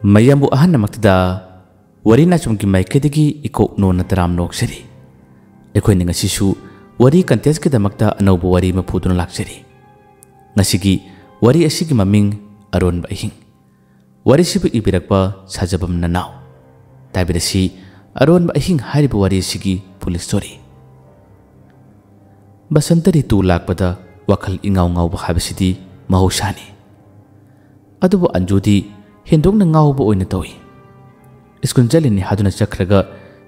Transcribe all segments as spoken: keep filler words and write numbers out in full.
ꯃꯌꯥꯝꯕꯨ ꯑꯍꯟꯅꯃꯛꯇꯗ ꯋꯥꯔꯤ ꯅꯥꯆꯨꯝꯒꯤ ꯃꯥꯏꯀꯩꯗꯒꯤ ꯏꯀꯣꯛ ꯅꯣꯟꯅ ꯇꯔꯥꯝꯅ ꯑꯣꯛꯆꯔꯤ꯫ ꯑꯩꯈꯣꯏꯅ ꯉꯁꯤꯁꯨ ꯋꯥꯔꯤ contestꯀꯤꯗꯃꯛꯇ ꯑꯅꯧꯕ ꯋꯥꯔꯤ ꯑꯃ ꯄꯨꯗꯨꯅ ꯂꯥꯛꯆꯔꯤ꯫ ꯉꯁꯤꯒꯤ ꯋꯥꯔꯤ ꯑꯁꯤꯒꯤ ꯃꯃꯤꯡ ꯑꯔꯣꯟꯕ ꯑꯍꯤꯡ꯫ ꯋꯥꯔꯤꯁꯤꯕꯨ ꯏꯕꯤꯔꯛꯄ ꯁꯥꯖꯕꯝ ꯅꯅꯥꯎ꯫ ꯇꯥꯕꯤꯔꯁꯤ ꯑꯔꯣꯟꯕ ꯑꯍꯤꯡ ꯍꯥꯏꯔꯤꯕ ꯋꯥꯔꯤ ꯑꯁꯤꯒꯤ full story꯫ ꯕꯁꯟꯇ ꯔꯤꯇꯨ ꯂꯥꯛꯄꯗ ꯋꯥꯈꯜ ꯏꯉꯥꯎ ꯉꯥꯎꯕ ꯍꯥꯏꯕꯁꯤꯗꯤ ꯃꯍꯧꯁꯥꯅꯤ꯫ ꯑꯗꯨꯕꯨ ꯑꯟꯖꯨꯗꯤ ꯍꯦꯟꯗꯣꯛꯅ ꯉꯥꯎꯕ ꯑꯣꯏꯅ ꯇꯧꯏ꯫ ꯁ꯭ꯀꯨꯜ ꯆꯠꯂꯤꯅꯤ ꯍꯥꯏꯗꯨꯅ ꯆꯠꯈ꯭ꯔꯒ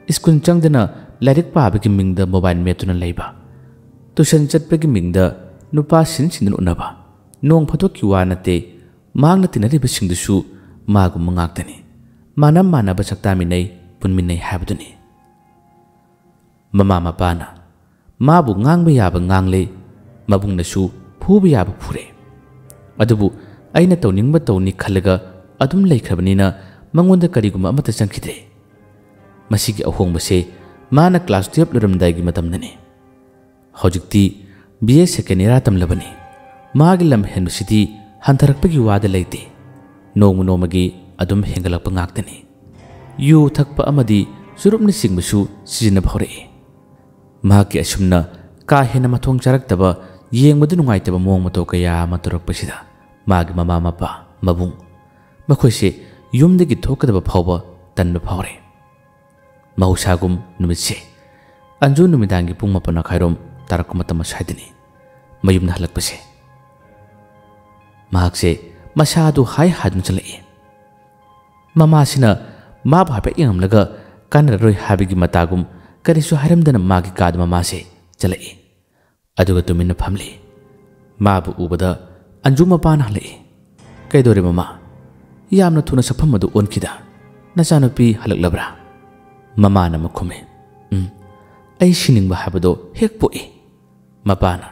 ꯁ꯭ꯀꯨꯜ ꯆꯪꯗꯅ ꯂꯥꯏꯔꯤꯛ ꯄꯥꯕꯒꯤ ꯃꯤꯡꯗ mobile ꯃꯦꯠꯇꯨꯅ ꯂꯩꯕ, tuition ꯆꯠꯄꯒꯤ ꯃꯤꯡꯗ ꯅꯨꯄꯥ ꯁꯤꯟ ꯁꯤꯟꯗꯨꯅ ꯎꯅꯕ, ꯅꯣꯡ ꯐꯥꯗꯣꯛꯀꯤ ꯋꯥ ꯅꯠꯇꯦ, ꯃꯍꯥꯛꯅ ꯇꯤꯟꯅꯔꯤꯕꯁꯤꯡꯗꯨꯁꯨ ꯃꯥꯒꯨꯝꯕ ꯉꯥꯛꯇꯅꯤ꯫ ꯃꯥꯟꯅ ꯃꯥꯟꯅꯕ ꯁꯛꯇꯥꯃꯤꯟꯅꯩ, ꯄꯨꯟꯃꯤꯟꯅꯩ ꯍꯥꯏꯕꯗꯨꯅꯤ꯫ ꯃꯃꯥ ꯃꯄꯥꯅ ꯃꯥꯕꯨ ꯉꯥꯡꯕ ꯌꯥꯕ ꯉꯥꯡꯂꯦ, ꯃꯕꯨꯡꯅꯁꯨ ꯐꯨꯕ ꯌꯥꯕ ꯐꯨꯔꯦ꯫ ꯑꯗꯨꯕꯨ ꯑꯩꯅ ꯇꯧꯅꯤꯡꯕ ꯇꯧꯅꯤ ꯈꯜꯂꯒ ꯑꯗꯨꯝ ꯂꯩꯈ꯭ꯔꯕꯅꯤꯅ ꯃꯉꯣꯟꯗ ꯀꯔꯤꯒꯨꯝꯕ ꯑꯃꯠꯇ ꯆꯪꯈꯤꯗ꯭ꯔꯦ꯫ ꯃꯁꯤꯒꯤ ꯑꯍꯣꯡꯕꯁꯦ ꯃꯥꯅ class twelve ꯂꯣꯏꯔꯝꯗꯥꯏꯒꯤ ꯃꯇꯝꯗꯅꯤ꯫ ꯍꯧꯖꯤꯛꯇꯤ B A second year ꯇꯝꯂꯕꯅꯤ꯫ ꯃꯥꯒꯤ ꯂꯝ ꯍꯦꯟꯕꯁꯤꯗꯤ ꯍꯟꯊꯔꯛꯄꯒꯤ ꯋꯥꯗ ꯂꯩꯇꯦ꯫ ꯅꯣꯡꯃ ꯅꯣꯡꯃꯒꯤ ꯑꯗꯨꯝ ꯍꯦꯟꯒꯠꯂꯛꯄ ꯉꯥꯛꯇꯅꯤ꯫ ꯌꯨ ꯊꯛꯄ ꯑꯃꯗꯤ ꯆꯨꯔꯨꯞꯅꯆꯤꯡꯕꯁꯨ ꯁꯤꯖꯤꯟꯅꯕ ꯍꯧꯔꯛꯏ꯫ ꯃꯍꯥꯛꯀꯤ ꯑꯁꯨꯝꯅ ꯀꯥ ꯍꯦꯟꯅ ꯃꯊꯣꯡ ꯆꯥꯔꯛꯇꯕ, ꯌꯦꯡꯕꯗ ꯅꯨꯡꯉꯥꯏꯇꯕ ꯃꯑꯣꯡ ꯃꯇꯧ ꯀꯌꯥ ꯑꯃ ꯇꯧꯔꯛꯄꯁꯤꯗ ꯃꯥꯒꯤ ꯃꯃꯥ ꯃꯄꯥ, ꯃꯕꯨꯡ, ꯃꯈꯣꯏꯁꯦ ꯌꯨꯝꯗꯒꯤ ꯊꯣꯛꯀꯗꯕ ꯐꯥꯎꯕ ꯇꯟꯕ ꯐꯥꯎꯔꯦ꯫ ꯃꯍꯧꯁꯥꯒꯨꯝ ꯅꯨꯃꯤꯠꯁꯦ ꯑꯟꯖꯨ ꯅꯨꯃꯤꯗꯥꯡꯒꯤ ꯄꯨꯡ ꯃꯥꯄꯟ ꯃꯈꯥꯏꯔꯣꯝ ꯇꯥꯔꯛꯄ ꯃꯇꯝ ꯑꯁ꯭ꯋꯥꯏꯗꯅꯤ ꯃꯌꯨꯝꯗ ꯍꯜꯂꯛꯄꯁꯦ꯫ ꯃꯍꯥꯛꯁꯦ ꯃꯁꯥꯗꯨ ꯍꯥꯏ ꯍꯥꯏꯗꯨꯅ ꯆꯠꯂꯛꯏ꯫ ꯃꯃꯥꯁꯤꯅ ꯃꯥꯕꯨ ꯍꯥꯏꯐꯦꯠ ꯌꯦꯡꯂꯝꯂꯒ ꯀꯥꯟꯅꯔꯔꯣꯏ ꯍꯥꯏꯕꯒꯤ ꯃꯇꯥꯒꯨꯝ ꯀꯔꯤꯁꯨ ꯍꯥꯏꯔꯝꯗꯅ ꯃꯥꯒꯤ ꯀꯥꯗ ꯃꯃꯥꯁꯦ ꯆꯠꯂꯛꯏ꯫ ꯑꯗꯨꯒ ꯇꯨꯃꯤꯟꯅ ꯐꯝꯂꯤ꯫ ꯃꯥꯕꯨ ꯎꯕꯗ ꯑꯟꯖꯨ ꯃꯄꯥꯅ ꯍꯜꯂꯛꯏ꯫ "ꯀꯩꯗꯧꯔꯦ ꯃꯃꯥ? ꯌꯥꯝꯅ ꯊꯨꯅ ꯁꯛꯐꯝ ꯑꯗꯨ ꯑꯣꯟꯈꯤꯗ? ꯅꯆꯥꯅꯨꯄꯤ ꯍꯜꯂꯛꯂꯕ꯭ꯔꯥ?" ꯃꯃꯥꯅ ꯑꯃꯨꯛ ꯈꯨꯝꯃꯤ, "ꯎꯝ, ꯑꯩ ꯁꯤꯅꯤꯡꯕ ꯍꯥꯏꯕꯗꯣ ꯍꯦꯛ ꯄꯣꯛꯏ꯫" ꯃꯄꯥꯅ,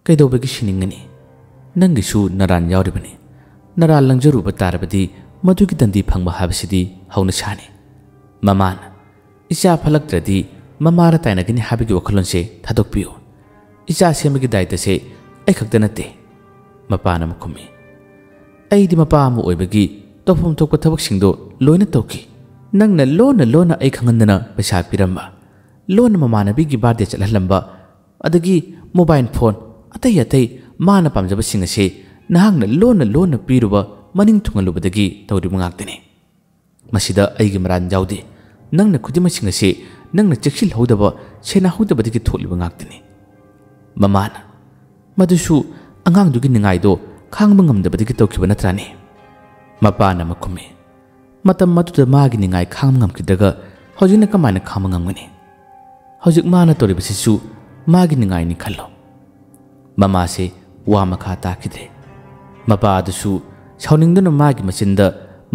"ꯀꯩꯗꯧꯕꯒꯤ ꯁꯤꯅꯤꯡꯒꯅꯤ? ꯅꯪꯒꯤꯁꯨ ꯅꯔꯥꯟ ꯌꯥꯎꯔꯤꯕꯅꯤ꯫ ꯅꯔꯥꯟ ꯂꯪꯖꯔꯨꯕ ꯇꯥꯔꯕꯗꯤ ꯃꯗꯨꯒꯤ ꯗꯟꯗꯤ ꯐꯪꯕ ꯍꯥꯏꯕꯁꯤꯗꯤ ꯍꯧꯅꯁꯥꯅꯤ꯫" ꯃꯃꯥꯅ, "ꯏꯆꯥ ꯐꯠꯂꯛꯇ꯭ꯔꯗꯤ ꯃꯃꯥꯔ ꯇꯥꯏꯅꯒꯅꯤ ꯍꯥꯏꯕꯒꯤ ꯋꯥꯈꯜꯂꯣꯟꯁꯦ ꯊꯥꯗꯣꯛꯄꯤꯌꯨ꯫ ꯏꯆꯥ ꯁꯦꯝꯕꯒꯤ ꯗꯥꯏꯇꯁꯦ ꯑꯩ ꯈꯛꯇ ꯅꯠꯇꯦ꯫" ꯃꯄꯥꯅ ꯑꯃꯨꯛ ꯈꯨꯝꯃꯤ, "ꯑꯩꯗꯤ ꯃꯄꯥ ꯑꯃ ꯑꯣꯏꯕꯒꯤ ꯇꯧꯐꯝ ꯊꯣꯛꯄ ꯊꯕꯛꯁꯤꯡꯗꯣ ꯂꯣꯏꯅ ꯇꯧꯈꯤ꯫ ꯅꯪꯅ ꯂꯣꯟꯅ ꯂꯣꯟꯅ ꯑꯩ ꯈꯪꯍꯟꯗꯅ ꯄꯩꯁꯥ ꯄꯤꯔꯝꯕ, ꯂꯣꯟꯅ ꯃꯃꯥꯟꯅꯕꯤꯒꯤ ꯕꯥꯔꯗꯦ ꯆꯠꯍꯜꯂꯝꯕ, ꯑꯗꯒꯤ ꯃꯣꯕꯥꯏꯜ ꯐꯣꯟ, ꯑꯇꯩ ꯑꯇꯩ ꯃꯥꯅ ꯄꯥꯝꯖꯕꯁꯤꯡ ꯑꯁꯤ ꯅꯍꯥꯛꯅ ꯂꯣꯟꯅ ꯂꯣꯟꯅ ꯄꯤꯔꯨꯕ, ꯃꯅꯤꯡ ꯊꯨꯡꯍꯜꯂꯨꯕꯗꯒꯤ ꯇꯧꯔꯤꯕ ꯉꯥꯛꯇꯅꯤ꯫ ꯃꯁꯤꯗ ꯑꯩꯒꯤ ꯃꯔꯥꯟ ꯌꯥꯎꯗꯦ꯫ ꯅꯪꯅ ꯈꯨꯗꯤꯡꯃꯛꯁꯤꯡ ꯑꯁꯤ ꯅꯪꯅ ꯆꯦꯛꯁꯤꯜꯍꯧꯗꯕ, ꯁꯦꯟꯅꯍꯧꯗꯕꯗꯒꯤ ꯊꯣꯛꯂꯤꯕ ꯉꯥꯛꯇꯅꯤ꯫ ꯃꯃꯥꯅ, ꯃꯗꯨꯁꯨ ꯑꯉꯥꯡꯗꯨꯒꯤ ꯅꯤꯡꯉꯥꯏꯗꯣ ꯈꯥꯡꯕ ꯉꯝꯗꯕꯗꯒꯤ ꯇꯧꯈꯤꯕ ꯅꯠꯇ꯭ꯔꯥꯅꯦ? ꯃꯄꯥꯅ ꯑꯃꯨꯛ ꯈꯨꯝꯃꯤ, ꯃꯇꯝ ꯑꯗꯨꯗ ꯃꯥꯒꯤ ꯅꯤꯡꯉꯥꯏ ꯈꯥꯡꯕ ꯉꯝꯈꯤꯗ꯭ꯔꯒ ꯍꯧꯖꯤꯛꯅ ꯀꯃꯥꯏꯅ ꯈꯥꯡꯕ ꯉꯝꯒꯅꯤ? ꯍꯧꯖꯤꯛ ꯃꯥꯅ ꯇꯧꯔꯤꯕꯁꯤꯁꯨ ꯃꯥꯒꯤ ꯅꯤꯡꯉꯥꯏꯅꯤ ꯈꯜꯂꯣ꯫ ꯃꯃꯥꯁꯦ ꯋꯥ ꯃꯈꯥ ꯇꯥꯈꯤꯗ꯭ꯔꯦ꯫ ꯃꯄꯥ ꯑꯗꯨꯁꯨ ꯁꯥꯎꯅꯤꯡꯗꯨꯅ ꯃꯥꯒꯤ ꯃꯆꯤꯟꯗ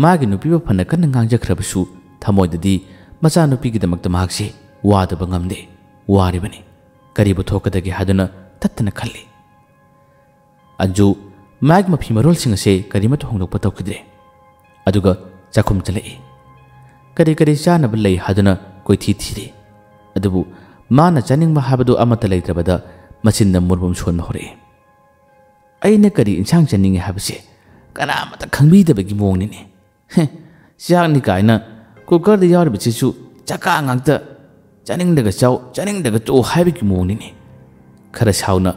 ꯃꯥꯒꯤ ꯅꯨꯄꯤꯕꯨ ꯐꯅ ꯀꯟꯅ ꯉꯥꯡꯖꯈ꯭ꯔꯕꯁꯨ, ꯊꯃꯣꯏꯗꯗꯤ ꯃꯆꯥꯅꯨꯄꯤꯒꯤꯗꯃꯛꯇ ꯃꯍꯥꯛꯁꯦ ꯋꯥꯗꯕ ꯉꯝꯗꯦ꯫ ꯋꯥꯔꯤꯕꯅꯤ꯫ ꯀꯔꯤꯕꯨ ꯊꯣꯛꯀꯗꯒꯦ ꯍꯥꯏꯗꯨꯅ ꯇꯠꯇꯅ ꯈꯜꯂꯤ꯫ ꯑꯟꯖꯨ ꯃꯥꯒꯤ ꯃꯐꯤ ꯃꯔꯣꯜꯁꯤꯡ ꯑꯁꯦ ꯀꯔꯤꯃꯠꯇ ꯍꯣꯡꯗꯣꯛꯄ ꯇꯧꯈꯤꯗ꯭ꯔꯦ꯫ ꯑꯗꯨꯒ ꯆꯥꯛꯈꯨꯝ ꯆꯠꯂꯛꯏ꯫ ꯀꯔꯤ ꯀꯔꯤ ꯆꯥꯅꯕ ꯂꯩ ꯍꯥꯏꯗꯨꯅ ꯀꯣꯏꯊꯤ ꯊꯤꯔꯤ꯫ ꯑꯗꯨꯕꯨ ꯃꯥꯅ ꯆꯥꯅꯤꯡꯕ ꯍꯥꯏꯕꯗꯨ ꯑꯃꯠꯇ ꯂꯩꯇ꯭ꯔꯕꯗ ꯃꯆꯤꯟꯗ ꯃꯨꯔꯃꯨꯝ ꯁꯣꯟꯕ ꯍꯧꯔꯛꯏ꯫ ꯑꯩꯅ ꯀꯔꯤ ꯏꯟꯁꯥꯡ ꯆꯥꯅꯤꯡꯉꯤ ꯍꯥꯏꯕꯁꯦ ꯀꯅꯥꯃꯠꯇ ꯈꯪꯕꯤꯗꯕꯒꯤ ꯃꯑꯣꯡꯅꯤꯅꯦ꯫ ꯍꯦ, ꯆꯥꯛꯅꯤ ꯀꯥꯏꯅ ꯀꯨꯀꯔꯗ ꯌꯥꯎꯔꯤꯕꯁꯤꯁꯨ ꯆꯀꯥ ꯉꯥꯛꯇ, ꯆꯥꯅꯤꯡꯗꯒ ꯆꯥꯎ, ꯆꯥꯅꯤꯡꯗꯒ ꯇꯣꯛꯎ ꯍꯥꯏꯕꯒꯤ ꯃꯑꯣꯡꯅꯤꯅꯦ꯫ ꯈꯔ ꯁꯥꯎꯅ,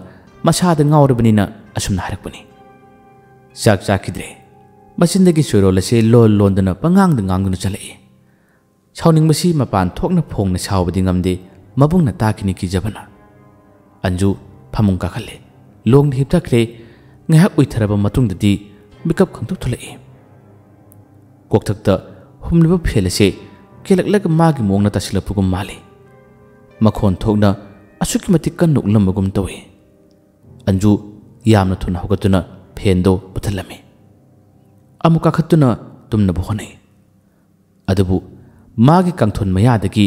ꯃꯁꯥꯗ ꯉꯥꯎꯔꯕꯅꯤꯅ ꯑꯁꯨꯝꯅ ꯍꯥꯏꯔꯛꯄꯅꯤ꯫ ꯆꯥꯛ ꯆꯥꯈꯤꯗ꯭ꯔꯦ꯫ ꯃꯆꯤꯟꯗꯒꯤ ꯆꯣꯏꯔꯣꯜ ꯑꯁꯦ ꯂꯣꯟ ꯂꯣꯟꯗꯨꯅ ꯄꯉꯥꯡꯗ ꯉꯥꯡꯗꯨꯅ ꯆꯠꯂꯛꯏ꯫ ꯁꯥꯎꯅꯤꯡꯕꯁꯤ ꯃꯄꯥꯟ ꯊꯣꯛꯅ ꯐꯣꯡꯅ ꯁꯥꯎꯕꯗꯤ ꯉꯝꯗꯦ, ꯃꯕꯨꯡꯅ ꯇꯥꯈꯤꯅꯤ ꯀꯤꯖꯕꯅ꯫ ꯑꯟꯖꯨ ꯐꯃꯨꯡ ꯀꯥꯈꯠꯂꯦ꯫ ꯂꯣꯡꯗ ꯍꯤꯞꯊꯈ꯭ꯔꯦ꯫ ꯉꯥꯏꯍꯥꯛ ꯎꯏꯊꯔꯕ ꯃꯇꯨꯡꯗꯗꯤ ꯃꯤꯀꯞ ꯈꯪꯊꯣꯛ ꯊꯣꯛꯂꯛꯏ꯫ ꯀꯣꯛꯊꯛꯇ ꯍꯨꯝꯂꯤꯕ ꯐꯦꯟ ꯑꯁꯦ ꯀꯦꯜꯂꯛꯂꯒ ꯃꯥꯒꯤ ꯃꯑꯣꯡꯅ ꯇꯥꯁꯤꯜꯂꯛꯄꯒꯨꯝ ꯃꯥꯜꯂꯤ꯫ ꯃꯈꯣꯟ ꯊꯣꯛꯅ ꯑꯁꯨꯛꯀꯤ ꯃꯇꯤꯛ ꯀꯟꯅ ꯎꯛꯂꯝꯕꯒꯨꯝ ꯇꯧꯏ꯫ ꯑꯟꯖꯨ ꯌꯥꯝꯅ ꯊꯨꯅ ꯍꯧꯒꯠꯇꯨꯅ ꯐꯦꯟꯗꯣ ꯃꯨꯊꯠꯂꯝꯃꯤ꯫ ꯑꯃꯨꯛ ꯀꯥꯈꯠꯇꯨꯅ ꯇꯨꯝꯅꯕ ꯍꯣꯠꯅꯩ꯫ ꯑꯗꯨꯕꯨ ꯃꯥꯒꯤ ꯀꯥꯡꯊꯣꯟ ꯃꯌꯥꯗꯒꯤ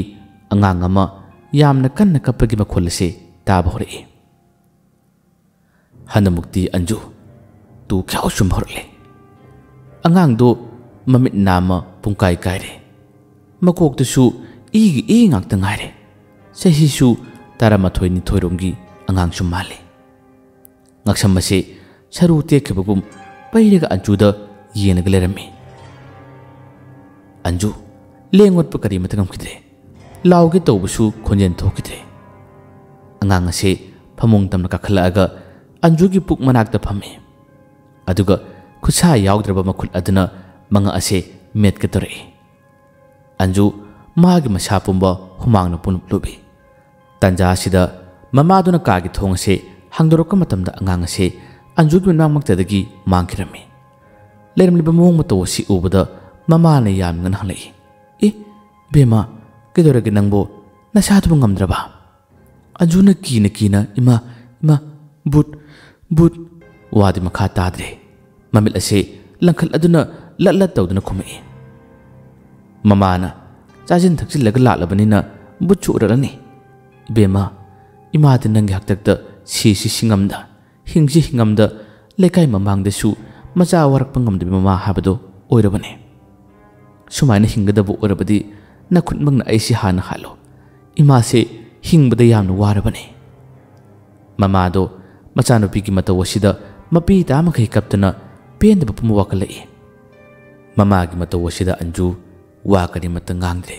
ꯑꯉꯥꯡ ꯑꯃ ꯌꯥꯝꯅ ꯀꯟꯅ ꯀꯞꯄꯒꯤ ꯃꯈꯣꯜ ꯑꯁꯤ ꯇꯥꯕ ꯍꯧꯔꯛꯏ꯫ ꯍꯟꯗꯃꯨꯛꯇꯤ ꯑꯟꯖꯨ ꯇꯨ ꯈ꯭ꯌꯥꯎ ꯆꯨꯝꯕ ꯍꯧꯔꯛꯂꯦ꯫ ꯑꯉꯥꯡꯗꯣ ꯃꯃꯤꯠ ꯅꯥꯝꯃ ꯄꯨꯡꯀꯥꯏ ꯀꯥꯏꯔꯦ꯫ ꯃꯀꯣꯛꯇꯁꯨ ꯏꯒꯤ ꯏ ꯉꯥꯛꯇ ꯉꯥꯏꯔꯦ꯫ ꯆꯍꯤꯁꯨ ꯇꯔꯥꯃꯥꯊꯣꯏ ꯅꯤꯊꯣꯏꯔꯣꯝꯒꯤ ꯑꯉꯥꯡꯁꯨ ꯃꯥꯜꯂꯤ꯫ ꯉꯛꯁꯝ ꯑꯁꯤ ꯁꯔꯨ ꯇꯦꯛꯈꯤꯕꯒꯨꯝ ꯄꯩꯔꯒ ꯑꯟꯖꯨꯗ ꯌꯦꯡꯂꯒ ꯂꯩꯔꯝꯃꯤ꯫ ꯑꯟꯖꯨ ꯂꯦꯡ ꯑꯣꯠꯄ ꯀꯔꯤꯃꯇ ꯉꯝꯈꯤꯗ꯭ꯔꯦ꯫ ꯂꯥꯎꯒꯦ ꯇꯧꯕꯁꯨ ꯈꯣꯟꯖꯦꯜ ꯊꯣꯛꯈꯤꯗ꯭ꯔꯦ꯫ ꯑꯉꯥꯡ ꯑꯁꯦ ꯐꯃꯨꯡ ꯇꯝꯅ ꯀꯥꯈꯠꯂꯛꯑꯒ ꯑꯟꯖꯨꯒꯤ ꯄꯨꯛ ꯃꯅꯥꯛꯇ ꯐꯝꯃꯤ꯫ ꯑꯗꯨꯒ ꯈꯨꯠꯁꯥ ꯌꯥꯎꯗ꯭ꯔꯕ ꯃꯈꯨꯠ ꯑꯗꯨꯅ ꯃꯉꯛ ꯑꯁꯦ ꯃꯦꯠꯀꯦ ꯇꯧꯔꯛꯏ꯫ ꯑꯟꯖꯨ ꯃꯥꯒꯤ ꯃꯁꯥ ꯄꯨꯝꯕ ꯍꯨꯃꯥꯡꯅ ꯄꯨꯝꯂꯨꯞ ꯂꯨꯞꯏ꯫ ꯇꯥꯟꯖꯥ ꯑꯁꯤꯗ ꯃꯃꯥꯗꯨꯅ ꯀꯥꯒꯤ ꯊꯣꯡ ꯑꯁꯦ ꯍꯥꯡꯗꯣꯔꯛꯄ ꯃꯇꯝꯗ ꯑꯉꯥꯡ ꯑꯁꯦ ꯑꯟꯖꯨꯒꯤ ꯃꯅꯥꯛꯃꯛꯇꯗꯒꯤ ꯃꯥꯡꯈꯤꯔꯝꯃꯤ꯫ ꯂꯩꯔꯝꯂꯤꯕ ꯃꯑꯣꯡ ꯃꯇꯧ ꯑꯁꯤ ꯎꯕꯗ ꯃꯃꯥꯅ ꯌꯥꯝꯅ ꯉꯟꯅ ꯍꯪꯂꯛꯏ, "ꯑꯦ, ꯏꯕꯦꯝꯃ, ꯀꯩꯗꯧꯔꯒꯦ ꯅꯪꯕꯨ? ꯅꯁꯥꯗꯨꯕꯨ ꯉꯝꯗ꯭ꯔꯕ?" ꯑꯟꯖꯨꯅ ꯀꯤꯅ ꯀꯤꯅ, "ꯏꯃꯥ, ꯏꯃꯥ, ꯚꯨꯠ, ꯚꯨꯠ!" ꯋꯥꯗꯤ ꯃꯈꯥ ꯇꯥꯗ꯭ꯔꯦ꯫ ꯃꯃꯤꯠ ꯑꯁꯦ ꯂꯪꯈꯠꯂꯗꯨꯅ ꯂꯠ ꯂꯠ ꯇꯧꯗꯨꯅ ꯈꯨꯝꯃꯛꯏ꯫ ꯃꯃꯥꯅ, "ꯆꯥꯁꯤꯟ ꯊꯛꯆꯤꯜꯂꯒ ꯂꯥꯛꯂꯕꯅꯤꯅ ꯚꯨꯠꯁꯨ ꯎꯔꯛꯂꯅꯤ꯫ ꯏꯕꯦꯝꯃ, ꯏꯃꯥꯗꯤ ꯅꯪꯒꯤ ꯍꯥꯛꯇꯛꯇ ꯁꯤꯁꯤ ꯁꯤꯉꯝꯗ, ꯍꯤꯡꯁꯤ ꯍꯤꯡꯉꯝꯗ ꯂꯩꯀꯥꯏ ꯃꯃꯥꯡꯗꯁꯨ ꯃꯆꯥ ꯋꯥꯔꯛꯄ ꯉꯝꯗꯕꯤ ꯃꯃꯥ ꯍꯥꯏꯕꯗꯨ ꯑꯣꯏꯔꯕꯅꯤ꯫ ꯁꯨꯃꯥꯏꯅ ꯍꯤꯡꯒꯗꯕ ꯑꯣꯏꯔꯕꯗꯤ ꯅꯈꯨꯠꯃꯛꯅ ꯑꯩꯁꯤ ꯍꯥꯟꯅ ꯍꯥꯠꯂꯨ꯫ ꯏꯃꯥꯁꯦ ꯍꯤꯡꯕꯗ ꯌꯥꯝꯅ ꯋꯥꯔꯕꯅꯤ꯫" ꯃꯃꯥꯗꯣ ꯃꯆꯥꯅꯨꯄꯤꯒꯤ ꯃꯇꯧ ꯑꯁꯤꯗ ꯃꯄꯤ ꯇꯥꯃꯈꯩ ꯀꯞꯇꯨꯅ ꯄꯦꯟꯗꯕ ꯄꯨꯝꯕ ꯋꯥꯀꯠꯂꯛꯏ꯫ ꯃꯃꯥꯒꯤ ꯃꯇꯧ ꯑꯁꯤꯗ ꯑꯟꯖꯨ ꯋꯥ ꯀꯔꯤꯃꯠꯇ ꯉꯥꯡꯗ꯭ꯔꯦ꯫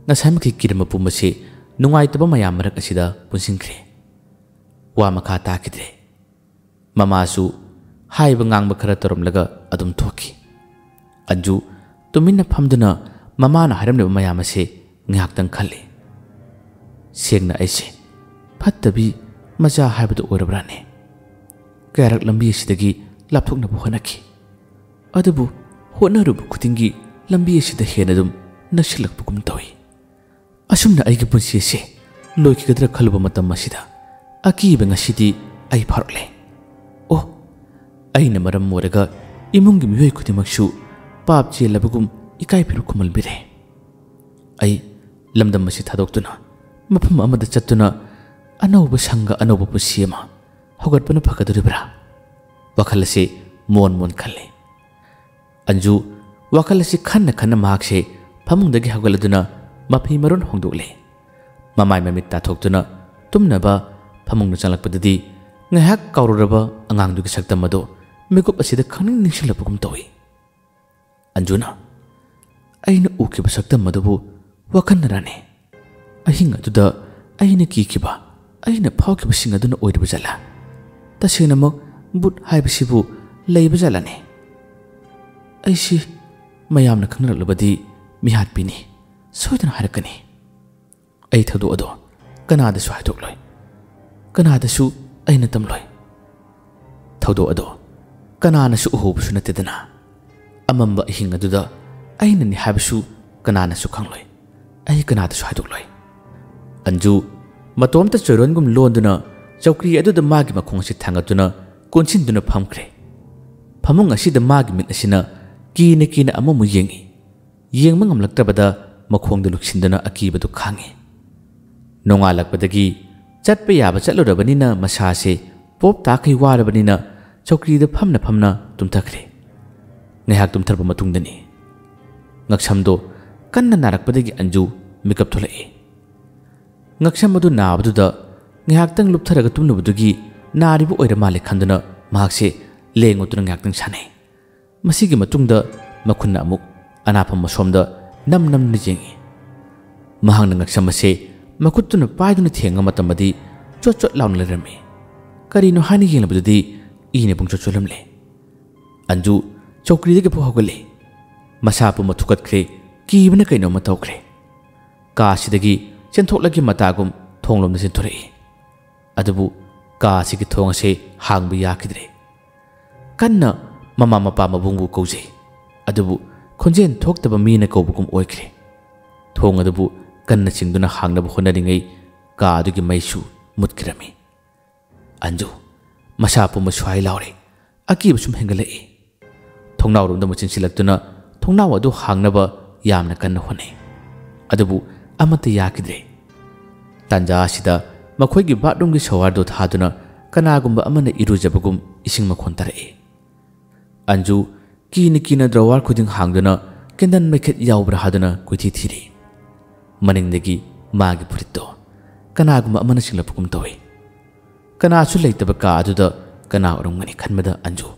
ꯉꯁꯥꯏꯃꯛꯀꯤ ꯀꯤꯔꯝꯕ ꯄꯨꯝꯕꯁꯤ ꯅꯨꯡꯉꯥꯏꯇꯕ ꯃꯌꯥꯝ ꯃꯔꯛ ꯑꯁꯤꯗ ꯄꯨꯟꯁꯤꯟꯈ꯭ꯔꯦ꯫ ꯋꯥ ꯃꯈꯥ ꯇꯥꯈꯤꯗ꯭ꯔꯦ꯫ ꯃꯃꯥꯁꯨ ꯍꯥꯏꯕ ꯉꯥꯡꯕ ꯈꯔ ꯇꯧꯔꯝꯂꯒ ꯑꯗꯨꯝ ꯊꯣꯛꯈꯤ꯫ ꯑꯟꯖꯨ ꯇꯨꯃꯤꯟꯅ ꯐꯝꯗꯨꯅ ꯃꯃꯥꯅ ꯍꯥꯏꯔꯝꯂꯤꯕ ꯃꯌꯥꯝ ꯑꯁꯤ ꯉꯥꯏꯍꯥꯛꯇꯪ ꯈꯜꯂꯤ꯫ "ꯁꯦꯡꯅ ꯑꯩꯁꯦ ꯐꯠꯇꯕꯤ ꯃꯆꯥ ꯍꯥꯏꯕꯗꯨ ꯑꯣꯏꯔꯕ꯭ꯔꯥꯅꯦ? ꯀꯌꯥꯔꯛ ꯂꯝꯕꯤ ꯑꯁꯤꯗꯒꯤ ꯂꯥꯞꯊꯣꯛꯅꯕ ꯍꯣꯠꯅꯈꯤ꯫ ꯑꯗꯨꯕꯨ ꯍꯣꯠꯅꯔꯨꯕ ꯈꯨꯗꯤꯡꯒꯤ ꯂꯝꯕꯤ ꯑꯁꯤꯗ ꯍꯦꯟꯅ ꯑꯗꯨꯝ ꯅꯛꯁꯤꯜꯂꯛꯄꯒꯨꯝ ꯇꯧꯏ꯫ ꯑꯁꯨꯝꯅ ꯑꯩꯒꯤ ꯄꯨꯟꯁꯤ ꯑꯁꯤ ꯂꯣꯏꯈꯤꯒꯗ꯭ꯔꯥ ꯈꯜꯂꯨꯕ ꯃꯇꯝ ꯑꯁꯤꯗ ꯑꯀꯤꯕ ꯉꯁꯤꯗꯤ ꯑꯩ ꯐꯥꯔꯛꯂꯦ꯫ ꯑꯣ, ꯑꯩꯅ ꯃꯔꯝ ꯑꯣꯏꯔꯒ ꯏꯃꯨꯡꯒꯤ ꯃꯤꯑꯣꯏ ꯈꯨꯗꯤꯡꯃꯛꯁꯨ ꯄꯥꯞ ꯆꯦꯜꯂꯕꯒꯨꯝ ꯏꯀꯥꯏ ꯐꯤꯔꯨꯛ ꯈꯨꯝꯃꯜꯕꯤꯔꯦ꯫ ꯑꯩ ꯂꯝꯗꯝ ꯑꯁꯤ ꯊꯥꯗꯣꯛꯇꯨꯅ ꯃꯐꯝ ꯑꯃꯗ ꯆꯠꯇꯨꯅ ꯑꯅꯧꯕ ꯁꯪꯒ ꯑꯅꯧꯕ ꯄꯨꯟꯁꯤ ꯑꯃ ꯍꯧꯒꯠꯄꯅ ꯐꯒꯗꯧꯔꯤꯕ꯭ꯔꯥ?" ꯋꯥꯈꯜ ꯑꯁꯤ ꯃꯣꯟ ꯃꯣꯟ ꯈꯜꯂꯤ꯫ ꯑꯟꯖꯨ ꯋꯥꯈꯜ ꯑꯁꯤ ꯈꯟꯅ ꯈꯟꯅ ꯃꯍꯥꯛꯁꯦ ꯐꯃꯨꯡꯗꯒꯤ ꯍꯧꯒꯠꯂꯗꯨꯅ ꯃꯐꯤ ꯃꯔꯣꯟ ꯍꯣꯡꯗꯣꯛꯂꯦ꯫ ꯃꯃꯥꯏ ꯃꯃꯤꯠ ꯇꯥꯊꯣꯛꯇꯨꯅ ꯇꯨꯝꯅꯕ ꯐꯃꯨꯡꯗ ꯆꯪꯂꯛꯄꯗꯗꯤ ꯉꯥꯏꯍꯥꯛ ꯀꯥꯎꯔꯨꯔꯕ ꯑꯉꯥꯡꯗꯨꯒꯤ ꯁꯛꯇꯝ ꯑꯗꯨ ꯃꯤꯀꯨꯞ ꯑꯁꯤꯗ ꯈꯪꯅꯤꯡ ꯅꯤꯡꯁꯤꯡꯂꯛꯄꯒꯨꯝ ꯇꯧꯏ꯫ ꯑꯟꯖꯨꯅ, ꯑꯩꯅ ꯎꯈꯤꯕ ꯁꯛꯇꯝ ꯑꯗꯨꯕꯨ ꯋꯥꯈꯜꯅꯔꯅꯤ? ꯑꯍꯤꯡ ꯑꯗꯨꯗ ꯑꯩꯅ ꯀꯤꯈꯤꯕ, ꯑꯩꯅ ꯐꯥꯎꯈꯤꯕꯁꯤꯡ ꯑꯗꯨꯅ ꯑꯣꯏꯔꯤꯕ ꯖꯥꯠꯂꯥ? ꯇꯁꯦꯡꯅꯃꯛ ꯚꯨꯠ ꯍꯥꯏꯕꯁꯤꯕꯨ ꯂꯩꯕ ꯖꯥꯠꯂꯅꯦ? ꯑꯩꯁꯤ ꯃꯌꯥꯝꯅ ꯈꯪꯅꯔꯛꯂꯕꯗꯤ ꯃꯤꯍꯥꯠꯄꯤꯅꯤ, ꯁꯣꯏꯗꯅ ꯍꯥꯏꯔꯛꯀꯅꯤ꯫ ꯑꯩ ꯊꯧꯗꯣꯛ ꯑꯗꯣ ꯀꯅꯥꯗꯁꯨ ꯍꯥꯏꯗꯣꯛꯂꯣꯏ, ꯀꯅꯥꯗꯁꯨ ꯑꯩꯅ ꯇꯝꯂꯣꯏ꯫ ꯊꯧꯗꯣꯛ ꯑꯗꯣ ꯀꯅꯥꯅꯁꯨ ꯎꯍꯧꯕꯁꯨ ꯅꯠꯇꯦꯗꯅ꯫ ꯑꯃꯝꯕ ꯑꯍꯤꯡ ꯑꯗꯨꯗ ꯑꯩꯅꯅꯤ ꯍꯥꯏꯕꯁꯨ ꯀꯅꯥꯅꯁꯨ ꯈꯪꯂꯣꯏ꯫ ꯑꯩ ꯀꯅꯥꯗꯁꯨ ꯍꯥꯏꯗꯣꯛꯂꯣꯏ꯫ ꯑꯟꯖꯨ ꯃꯇꯣꯝꯇ ꯆꯣꯏꯔꯣꯟꯒꯨꯝ ꯂꯣꯟꯗꯨꯅ ꯆꯧꯀ꯭ꯔꯤ ꯑꯗꯨꯗ ꯃꯥꯒꯤ ꯃꯈꯣꯡ ꯑꯁꯤ ꯊꯥꯡꯒꯠꯇꯨꯅ ꯀꯣꯟꯁꯤꯟꯗꯨꯅ ꯐꯝꯈ꯭ꯔꯦ꯫ ꯐꯃꯨꯡ ꯑꯁꯤꯗ ꯃꯥꯒꯤ ꯃꯤꯠ ꯑꯁꯤꯅ ꯀꯤꯅ ꯀꯤꯅ ꯑꯃꯃꯨꯛ ꯌꯦꯡꯏ꯫ ꯌꯦꯡꯕ ꯉꯝꯂꯛꯇ꯭ꯔꯕꯗ ꯃꯈꯣꯡꯗ ꯂꯨꯞꯁꯤꯟꯗꯨꯅ ꯑꯀꯤꯕꯗꯨ ꯈꯥꯡꯏ꯫ ꯅꯣꯡꯉꯥꯜꯂꯛꯄꯗꯒꯤ ꯆꯠꯄ ꯌꯥꯕ ꯆꯠꯂꯨꯔꯕꯅꯤꯅ ꯃꯁꯥꯁꯦ ꯄꯣꯞ ꯇꯥꯈꯩ ꯋꯥꯔꯕꯅꯤꯅ ꯆꯧꯀ꯭ꯔꯤꯗ ꯐꯝꯅ ꯐꯝꯅ ꯇꯨꯝꯊꯈ꯭ꯔꯦ꯫ ꯉꯥꯏꯍꯥꯛ ꯇꯨꯝꯊꯔꯕ ꯃꯇꯨꯡꯗꯅꯤ ꯉꯛꯁꯝꯗꯣ ꯀꯟꯅ ꯅꯥꯔꯛꯄꯗꯒꯤ ꯑꯟꯖꯨ ꯃꯤꯀꯞ ꯊꯣꯛꯂꯛꯏ꯫ ꯉꯛꯁꯝ ꯑꯗꯨ ꯅꯥꯕꯗꯨꯗ ꯉꯥꯏꯍꯥꯛꯇꯪ ꯂꯨꯞꯊꯔꯒ ꯇꯨꯝꯂꯨꯕꯗꯨꯒꯤ ꯅꯥꯔꯤꯕ ꯑꯣꯏꯔ ꯃꯥꯜꯂꯦ ꯈꯟꯗꯨꯅ ꯃꯍꯥꯛꯁꯦ ꯂꯦꯡ ꯑꯣꯠꯇꯨꯅ ꯉꯥꯏꯍꯥꯛꯇꯪ ꯁꯥꯟꯅꯩ꯫ ꯃꯁꯤꯒꯤ ꯃꯇꯨꯡꯗ ꯃꯈꯨꯠꯅ ꯑꯃꯨꯛ ꯑꯅꯥꯐꯝ ꯑꯁꯣꯝꯗ ꯅꯝ ꯅꯝꯗꯨꯅ ꯌꯦꯡꯏ꯫ ꯃꯍꯥꯛꯅ ꯉꯛꯁꯝ ꯑꯁꯦ ꯃꯈꯨꯠꯇꯨꯅ ꯄꯥꯏꯗꯨꯅ ꯊꯦꯡꯕ ꯃꯇꯝꯗꯗꯤ ꯆꯣꯠ ꯆꯣꯠ ꯂꯥꯎꯅ ꯂꯩꯔꯝꯃꯤ꯫ ꯀꯔꯤꯅꯣ ꯍꯥꯏꯅ ꯌꯦꯡꯂꯕꯗꯗꯤ ꯏꯅ ꯄꯨꯡꯆꯣꯠ ꯆꯣꯠꯂꯝꯂꯦ꯫ ꯑꯟꯖꯨ ꯆꯧꯀ꯭ꯔꯤꯗꯒꯤ ꯐꯥꯎ ꯍꯧꯒꯠꯂꯦ꯫ ꯃꯁꯥ ꯄꯨꯝꯕ ꯊꯨꯀꯠꯈ꯭ꯔꯦ, ꯀꯤꯕꯅ ꯀꯩꯅꯣꯝꯃ ꯇꯧꯈ꯭ꯔꯦ꯫ ꯀꯥ ꯑꯁꯤꯗꯒꯤ ꯆꯦꯟꯊꯣꯛꯂꯒꯦ ꯃꯇꯥꯒꯨꯝ ꯊꯣꯡꯂꯣꯝꯗ ꯆꯦꯟꯊꯣꯔꯛꯏ꯫ ꯑꯗꯨꯕꯨ ꯀꯥ ꯑꯁꯤꯒꯤ ꯊꯣꯡ ꯑꯁꯦ ꯍꯥꯡꯕ ꯌꯥꯈꯤꯗ꯭ꯔꯦ꯫ ꯀꯟꯅ ꯃꯃꯥ ꯃꯄꯥ ꯃꯕꯨꯡꯕꯨ ꯀꯧꯖꯩ꯫ ꯑꯗꯨꯕꯨ ꯈꯣꯟꯖꯦꯜ ꯊꯣꯛꯇꯕ ꯃꯤꯅ ꯀꯧꯕꯒꯨꯝ ꯑꯣꯏꯈ꯭ꯔꯦ꯫ ꯊꯣꯡ ꯑꯗꯨꯕꯨ ꯀꯟꯅ ꯆꯤꯡꯗꯨꯅ ꯍꯥꯡꯅꯕ ꯍꯣꯠꯅꯔꯤꯉꯩ ꯀꯥ ꯑꯗꯨꯒꯤ ꯃꯩꯁꯨ ꯃꯨꯠꯈꯤꯔꯝꯃꯤ꯫ ꯑꯟꯖꯨ ꯃꯁꯥ ꯄꯨꯝꯕ ꯁ꯭ꯋꯥꯏ ꯂꯥꯎꯔꯦ꯫ ꯑꯀꯤꯕ ꯁꯨꯝ ꯍꯦꯟꯒꯠꯂꯛꯏ꯫ ꯊꯣꯡꯅꯥꯎꯔꯣꯝꯗ ꯑꯃꯨꯛ ꯆꯦꯟꯁꯤꯜꯂꯛꯇꯨꯅ ꯊꯣꯡꯅꯥꯎ ꯑꯗꯨ ꯍꯥꯡꯅꯕ ꯌꯥꯝꯅ ꯀꯟꯅ ꯍꯣꯠꯅꯩ꯫ ꯑꯗꯨꯕꯨ ꯑꯃꯠꯇ ꯌꯥꯈꯤꯗ꯭ꯔꯦ꯫ ꯇꯥꯟꯖꯥ ꯑꯁꯤꯗ ꯃꯈꯣꯏꯒꯤ ꯕꯥꯠꯔꯨꯝꯒꯤ ꯁꯣꯋꯥꯔꯗꯨ ꯊꯥꯗꯨꯅ ꯀꯅꯥꯒꯨꯝꯕ ꯑꯃꯅ ꯏꯔꯨꯖꯕꯒꯨꯝ ꯏꯁꯤꯡ ꯃꯈꯣꯟ ꯇꯥꯔꯛꯏ꯫ ꯑꯟꯖꯨ ꯀꯤꯅ ꯀꯤꯅ ꯗ꯭ꯔꯋꯥꯔ ꯈꯨꯗꯤꯡ ꯍꯥꯡꯗꯨꯅ ꯀꯦꯟꯗꯜ ꯃꯩꯈꯦꯠ ꯌꯥꯎꯕ꯭ꯔꯥ ꯍꯥꯏꯗꯨꯅ ꯀꯣꯏꯊꯤ ꯊꯤꯔꯤ꯫ ꯃꯅꯤꯡꯗꯒꯤ ꯃꯥꯒꯤ ꯐꯨꯔꯤꯠꯇꯣ ꯀꯅꯥꯒꯨꯝꯕ ꯑꯃꯅ ꯆꯤꯡꯂꯛꯄꯒꯨꯝ ꯇꯧꯏ꯫ ꯀꯅꯥꯁꯨ ꯂꯩꯇꯕ ꯀꯥ ꯑꯗꯨꯗ ꯀꯅꯥ ꯑꯣꯏꯔꯝꯒꯅꯤ ꯈꯟꯕꯗ ꯑꯟꯖꯨ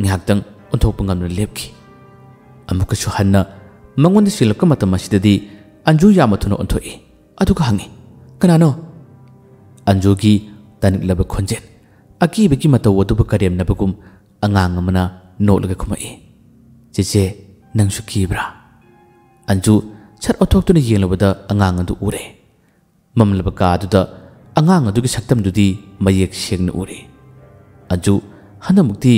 ꯉꯥꯏꯍꯥꯛꯇꯪ ꯑꯣꯟꯊꯣꯛꯄ ꯉꯝꯗꯅ ꯂꯦꯞꯈꯤ꯫ ꯑꯃꯨꯛꯀꯁꯨ ꯍꯟꯅ ꯃꯉꯣꯟꯗ ꯆꯦꯜꯂꯛꯄ ꯃꯇꯝ ꯑꯁꯤꯗꯗꯤ ꯑꯟꯖꯨ ꯌꯥꯝꯅ ꯊꯨꯅ ꯑꯣꯟꯊꯣꯛꯏ꯫ ꯑꯗꯨꯒ ꯍꯪꯉꯤ, "ꯀꯅꯥꯅꯣ?" ꯑꯟꯖꯨꯒꯤ ꯇꯥꯅꯤꯡꯂꯕ ꯈꯣꯟꯖꯦꯜ, ꯑꯀꯤꯕꯒꯤ ꯃꯇꯧ ꯑꯗꯨꯕꯨ ꯀꯔꯦꯝꯅꯕꯒꯨꯝ ꯑꯉꯥꯡ ꯑꯃꯅ ꯅꯣꯛꯂꯒ ꯈꯨꯝꯃꯛꯏ, "ꯆꯦꯆꯦ, ꯅꯪꯁꯨ ꯀꯤꯕ꯭ꯔꯥ?" ꯑꯟꯖꯨ ꯁꯠ ꯑꯣꯟꯊꯣꯛꯇꯨꯅ ꯌꯦꯡꯂꯨꯕꯗ ꯑꯉꯥꯡ ꯑꯗꯨ ꯎꯔꯦ꯫ ꯃꯝꯂꯕ ꯀꯥ ꯑꯗꯨꯗ ꯑꯉꯥꯡ ꯑꯗꯨꯒꯤ ꯁꯛꯇꯝꯗꯨꯗꯤ ꯃꯌꯦꯛ ꯁꯦꯡꯅ ꯎꯔꯦ꯫ ꯑꯟꯖꯨ ꯍꯟꯗꯛꯃꯨꯛꯇꯤ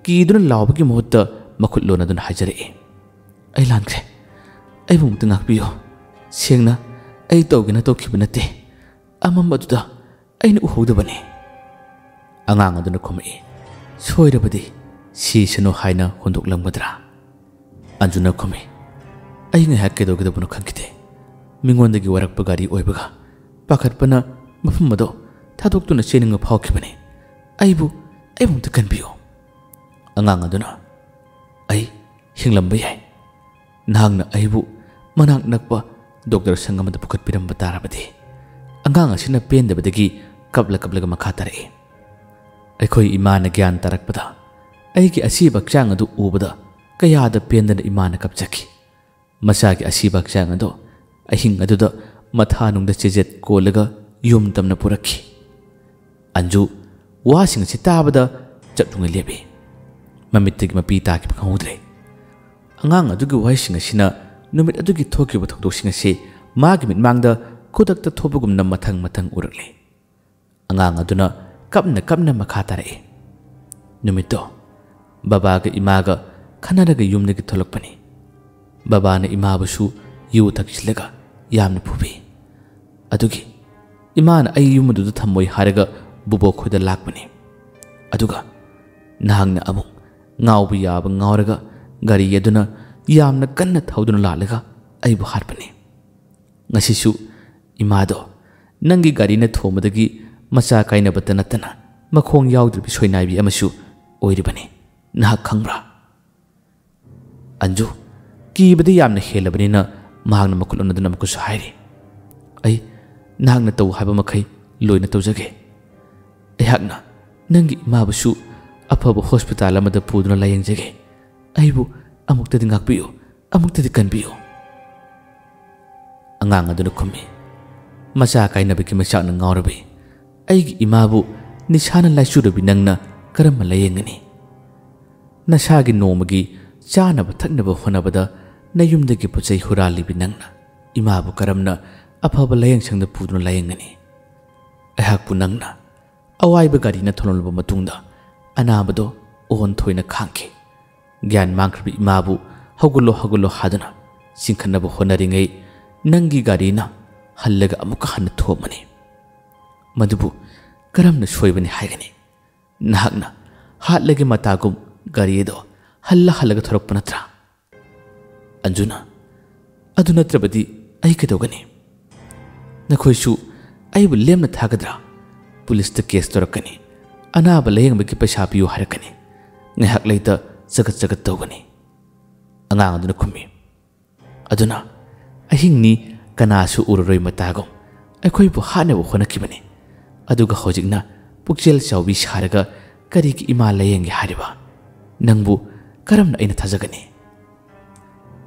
ꯀꯤꯗꯨꯅ ꯂꯥꯎꯕꯒꯤ ꯃꯍꯨꯠꯇ ꯃꯈꯨꯠ ꯂꯣꯟꯅꯗꯨꯅ ꯍꯥꯏꯖꯔꯛꯏ, "ꯑꯩ ꯂꯥꯟꯈ꯭ꯔꯦ꯫ ꯑꯩꯕꯨ ꯑꯃꯨꯛꯇ ꯉꯥꯛꯄꯤꯌꯨ꯫ ꯁꯦꯡꯅ ꯑꯩ ꯇꯧꯒꯦꯅ ꯇꯧꯈꯤꯕ ꯅꯠꯇꯦ꯫ ꯑꯃꯝꯕꯗꯨꯗ ꯑꯩꯅ ꯎꯍꯧꯗꯕꯅꯤ꯫" ꯑꯉꯥꯡ ꯑꯗꯨꯅ ꯈꯨꯝꯃꯛꯏ, "ꯁꯣꯏꯔꯕꯗꯤ ꯁꯤꯁꯅꯨ ꯍꯥꯏꯅ ꯍꯨꯟꯗꯣꯛꯂꯝꯒꯗ꯭ꯔꯥ?" ꯑꯟꯖꯨꯅ ꯈꯨꯝꯃꯤ, "ꯑꯩ ꯉꯥꯏꯍꯥꯛ ꯀꯩꯗꯧꯒꯗꯕꯅꯣ ꯈꯪꯈꯤꯗꯦ꯫ ꯃꯤꯉꯣꯟꯗꯒꯤ ꯋꯥꯔꯛꯄ ꯒꯥꯔꯤ ꯑꯣꯏꯕꯒ ꯄꯥꯈꯠꯄꯅ ꯃꯐꯝ ꯑꯗꯣ ꯊꯥꯗꯣꯛꯇꯨꯅ ꯆꯦꯟꯅꯤꯡꯕ ꯐꯥꯎꯈꯤꯕꯅꯤ꯫ ꯑꯩꯕꯨ, ꯑꯩꯕꯨ ꯑꯝꯇ ꯀꯟꯕꯤꯌꯨ꯫" ꯑꯉꯥꯡ ꯑꯗꯨꯅ, "ꯑꯩ ꯍꯤꯡꯂꯝꯕ ꯌꯥꯏ꯫ ꯅꯍꯥꯛꯅ ꯑꯩꯕꯨ ꯃꯅꯥꯛ ꯅꯛꯄ ꯗꯣꯛꯇꯔ ꯁꯪ ꯑꯃꯗ ꯄꯨꯈꯠꯄꯤꯔꯝꯕ ꯇꯥꯔꯕꯗꯤ꯫" ꯑꯉꯥꯡ ꯑꯁꯤꯅ ꯄꯦꯟꯗꯕꯗꯒꯤ ꯀꯞꯂ ꯀꯞꯂꯒ ꯃꯈꯥ ꯇꯥꯔꯛꯏ, "ꯑꯩꯈꯣꯏ ꯏꯃꯥꯅ ꯒ꯭ꯌꯥꯟ ꯇꯥꯔꯛꯄꯗ ꯑꯩꯒꯤ ꯑꯁꯤꯕ ꯍꯛꯆꯥꯡ ꯑꯗꯨ ꯎꯕꯗ ꯀꯌꯥꯗ ꯄꯦꯟꯗꯅ ꯏꯃꯥꯅ ꯀꯞꯆꯈꯤ꯫ ꯃꯆꯥꯒꯤ ꯑꯁꯤꯕ ꯍꯛꯆꯥꯡ ꯑꯗꯣ ꯑꯍꯤꯡ ꯑꯗꯨꯗ ꯃꯊꯥꯅꯨꯡꯗ ꯆꯦꯖꯦꯠ ꯀꯣꯜꯂꯒ ꯌꯨꯝ ꯇꯝꯅ ꯄꯨꯔꯛꯈꯤ꯫" ꯑꯟꯖꯨ ꯋꯥꯁꯤꯡ ꯑꯁꯤ ꯇꯥꯕꯗ ꯆꯞ ꯌꯨꯡꯅ ꯂꯦꯞꯄꯤ꯫ ꯃꯃꯤꯠꯇꯒꯤ ꯃꯄꯤ ꯇꯥꯈꯤꯕ ꯈꯪꯍꯧꯗ꯭ꯔꯦ꯫ ꯑꯉꯥꯡ ꯑꯗꯨꯒꯤ ꯋꯥꯍꯩꯁꯤꯡ ꯑꯁꯤꯅ ꯅꯨꯃꯤꯠ ꯑꯗꯨꯒꯤ ꯊꯣꯛꯈꯤꯕ ꯊꯧꯗꯣꯛꯁꯤꯡ ꯑꯁꯤ ꯃꯥꯒꯤ ꯃꯤꯠꯃꯥꯡꯗ ꯈꯨꯗꯛꯇ ꯊꯣꯛꯄꯒꯨꯝꯅ ꯃꯊꯪ ꯃꯊꯪ ꯎꯔꯛꯂꯤ꯫ ꯑꯉꯥꯡ ꯑꯗꯨꯅ ꯀꯞꯅ ꯀꯞꯅ ꯃꯈꯥ ꯇꯥꯔꯛꯏ, "ꯅꯨꯃꯤꯠꯇꯣ ꯕꯕꯥꯒ ꯏꯃꯥꯒ ꯈꯟꯅꯔꯒ ꯌꯨꯝꯗꯒꯤ ꯊꯣꯛꯂꯛꯄꯅꯤ꯫ ꯕꯕꯥꯅ ꯏꯃꯥꯕꯨꯁꯨ ꯌꯨ ꯊꯛꯆꯤꯜꯂꯒ ꯌꯥꯝꯅ ꯐꯨꯕꯤ꯫ ꯑꯗꯨꯒꯤ ꯏꯃꯥꯅ ꯑꯩ ꯌꯨꯝ ꯑꯗꯨꯗ ꯊꯝꯃꯣꯏ ꯍꯥꯏꯔꯒ ꯕꯨꯕꯣꯛ ꯈꯣꯏꯗ ꯂꯥꯛꯄꯅꯤ꯫ ꯑꯗꯨꯒ ꯅꯍꯥꯛꯅ ꯑꯃꯨꯛ ꯉꯥꯎꯕ ꯌꯥꯕ ꯉꯥꯎꯔꯒ ꯒꯥꯔꯤ ꯑꯗꯨꯅ ꯌꯥꯝꯅ ꯀꯟꯅ ꯊꯧꯗꯨꯅ ꯂꯥꯛꯂꯒ ꯑꯩꯕꯨ ꯍꯥꯠꯄꯅꯤ꯫ ꯉꯁꯤꯁꯨ ꯏꯃꯥꯗꯣ ꯅꯪꯒꯤ ꯒꯥꯔꯤꯅ ꯊꯣꯝꯕꯗꯒꯤ ꯃꯆꯥ ꯀꯥꯏꯅꯕꯇ ꯅꯠꯇꯅ ꯃꯈꯣꯡ ꯌꯥꯎꯗ꯭ꯔꯕꯤ ꯁꯣꯏꯅꯥꯏꯕꯤ ꯑꯃꯁꯨ ꯑꯣꯏꯔꯤꯕꯅꯤ꯫ ꯅꯍꯥꯛ ꯈꯪꯕ꯭ꯔꯥ?" ꯑꯟꯖꯨ ꯀꯤꯕꯗꯤ ꯌꯥꯝꯅ ꯍꯦꯜꯂꯕꯅꯤꯅ ꯃꯍꯥꯛꯅ ꯃꯈꯨꯠ ꯑꯣꯟꯅꯗꯨꯅ ꯑꯃꯨꯛꯀꯁꯨ ꯍꯥꯏꯔꯤ, "ꯑꯩ ꯅꯍꯥꯛꯅ ꯇꯧ ꯍꯥꯏꯕ ꯃꯈꯩ ꯂꯣꯏꯅ ꯇꯧꯖꯒꯦ꯫ ꯑꯩꯍꯥꯛꯅ ꯅꯪꯒꯤ ꯏꯃꯥꯕꯨꯁꯨ ꯑꯐꯕ ꯍꯣꯁꯄꯤꯇꯥꯜ ꯑꯃꯗ ꯄꯨꯗꯨꯅ ꯂꯥꯌꯦꯡꯖꯒꯦ꯫ ꯑꯩꯕꯨ ꯑꯃꯨꯛꯇꯗꯤ ꯉꯥꯛꯄꯤꯌꯨ꯫ ꯑꯃꯨꯛꯇꯗꯤ ꯀꯟꯕꯤꯌꯨ꯫ ꯑꯉꯥꯡ ꯑꯗꯨꯅ ꯈꯨꯝꯃꯤ, "ꯃꯆꯥ ꯀꯥꯏꯅꯕꯒꯤ ꯃꯩꯆꯥꯛꯅ ꯉꯥꯎꯔꯕꯤ ꯑꯩꯒꯤ ꯏꯃꯥꯕꯨ ꯅꯤꯁꯥꯅ ꯂꯥꯏꯆꯨꯔꯕꯤ ꯅꯪꯅ ꯀꯔꯝꯅ ꯂꯥꯌꯦꯡꯒꯅꯤ? ꯅꯁꯥꯒꯤ ꯅꯣꯡꯃꯒꯤ ꯆꯥꯅꯕ ꯊꯛꯅꯕ ꯍꯣꯠꯅꯕꯗ ꯅꯌꯨꯝꯗꯒꯤ ꯄꯣꯠ ꯆꯩ ꯍꯨꯔꯥꯜꯂꯤꯕꯤ ꯅꯪꯅ ꯏꯃꯥꯕꯨ ꯀꯔꯝꯅ ꯑꯐꯕ ꯂꯥꯌꯦꯡꯁꯪꯗ ꯄꯨꯗꯨꯅ ꯂꯥꯌꯦꯡꯒꯅꯤ? ꯑꯩꯍꯥꯛꯄꯨ ꯅꯪꯅ ꯑꯋꯥꯏꯕ ꯒꯥꯔꯤꯅ ꯊꯣꯝꯂꯝꯂꯕ ꯃꯇꯨꯡꯗ ꯑꯅꯥꯕꯗꯣ ꯑꯣꯟꯊꯣꯏꯅ ꯈꯥꯡꯈꯤ꯫ ꯒ꯭ꯌꯥꯟ ꯃꯥꯡꯈ꯭ꯔꯕ ꯏꯃꯥꯕꯨ 'ꯍꯧꯒꯠꯂꯣ, ꯍꯧꯒꯠꯂꯣ' ꯍꯥꯏꯗꯨꯅ ꯆꯤꯡꯈꯠꯅꯕ ꯍꯣꯠꯅꯔꯤꯉꯩ ꯅꯪꯒꯤ ꯒꯥꯔꯤꯅ ꯍꯜꯂꯒ ꯑꯃꯨꯛꯀ ꯍꯟꯅ ꯊꯣꯝꯃꯅꯤ꯫ ꯃꯗꯨꯕꯨ ꯀꯔꯝꯅ ꯁꯣꯏꯕꯅꯤ ꯍꯥꯏꯒꯅꯤ? ꯅꯍꯥꯛꯅ ꯍꯥꯠꯂꯒꯦ ꯃꯇꯥꯒꯨꯝ ꯒꯥꯔꯤ ꯑꯗꯣ ꯍꯜꯂ ꯍꯜꯂꯒ ꯊꯧꯔꯛꯄ ꯅꯠꯇ꯭ꯔꯥ?" ꯑꯟꯖꯨꯅ, "ꯑꯗꯨ ꯅꯠꯇ꯭ꯔꯕꯗꯤ ꯑꯩ ꯀꯩꯗꯧꯒꯅꯤ? ꯅꯈꯣꯏꯁꯨ ꯑꯩꯕꯨ ꯂꯦꯝꯅ ꯊꯥꯒꯗ꯭ꯔꯥ? ꯄꯨꯂꯤꯁꯇ ꯀꯦꯁ ꯇꯧꯔꯛꯀꯅꯤ, ꯑꯅꯥꯕ ꯂꯥꯌꯦꯡꯕꯒꯤ ꯄꯩꯁꯥ ꯄꯤꯌꯨ ꯍꯥꯏꯔꯛꯀꯅꯤ, ꯉꯥꯏꯍꯥꯛ ꯂꯩꯇ ꯆꯒꯠ ꯆꯒꯠ ꯇꯧꯒꯅꯤ꯫" ꯑꯉꯥꯡ ꯑꯗꯨꯅ ꯈꯨꯝꯃꯤ, "ꯑꯗꯨꯅ ꯑꯍꯤꯡꯅꯤ ꯀꯅꯥꯁꯨ ꯎꯔꯔꯣꯏ ꯃꯇꯥꯒꯨꯝ ꯑꯩꯈꯣꯏꯕꯨ ꯍꯥꯠꯅꯕ ꯍꯣꯠꯅꯈꯤꯕꯅꯤ꯫ ꯑꯗꯨꯒ ꯍꯧꯖꯤꯛꯅ ꯄꯨꯛꯆꯦꯜ ꯆꯥꯎꯕꯤ ꯁꯥꯔꯒ ꯀꯔꯤꯒꯤ ꯏꯃꯥ ꯂꯥꯌꯦꯡꯒꯦ ꯍꯥꯏꯔꯤꯕ? ꯅꯪꯕꯨ ꯀꯔꯝꯅ ꯑꯩꯅ ꯊꯥꯖꯒꯅꯤ?"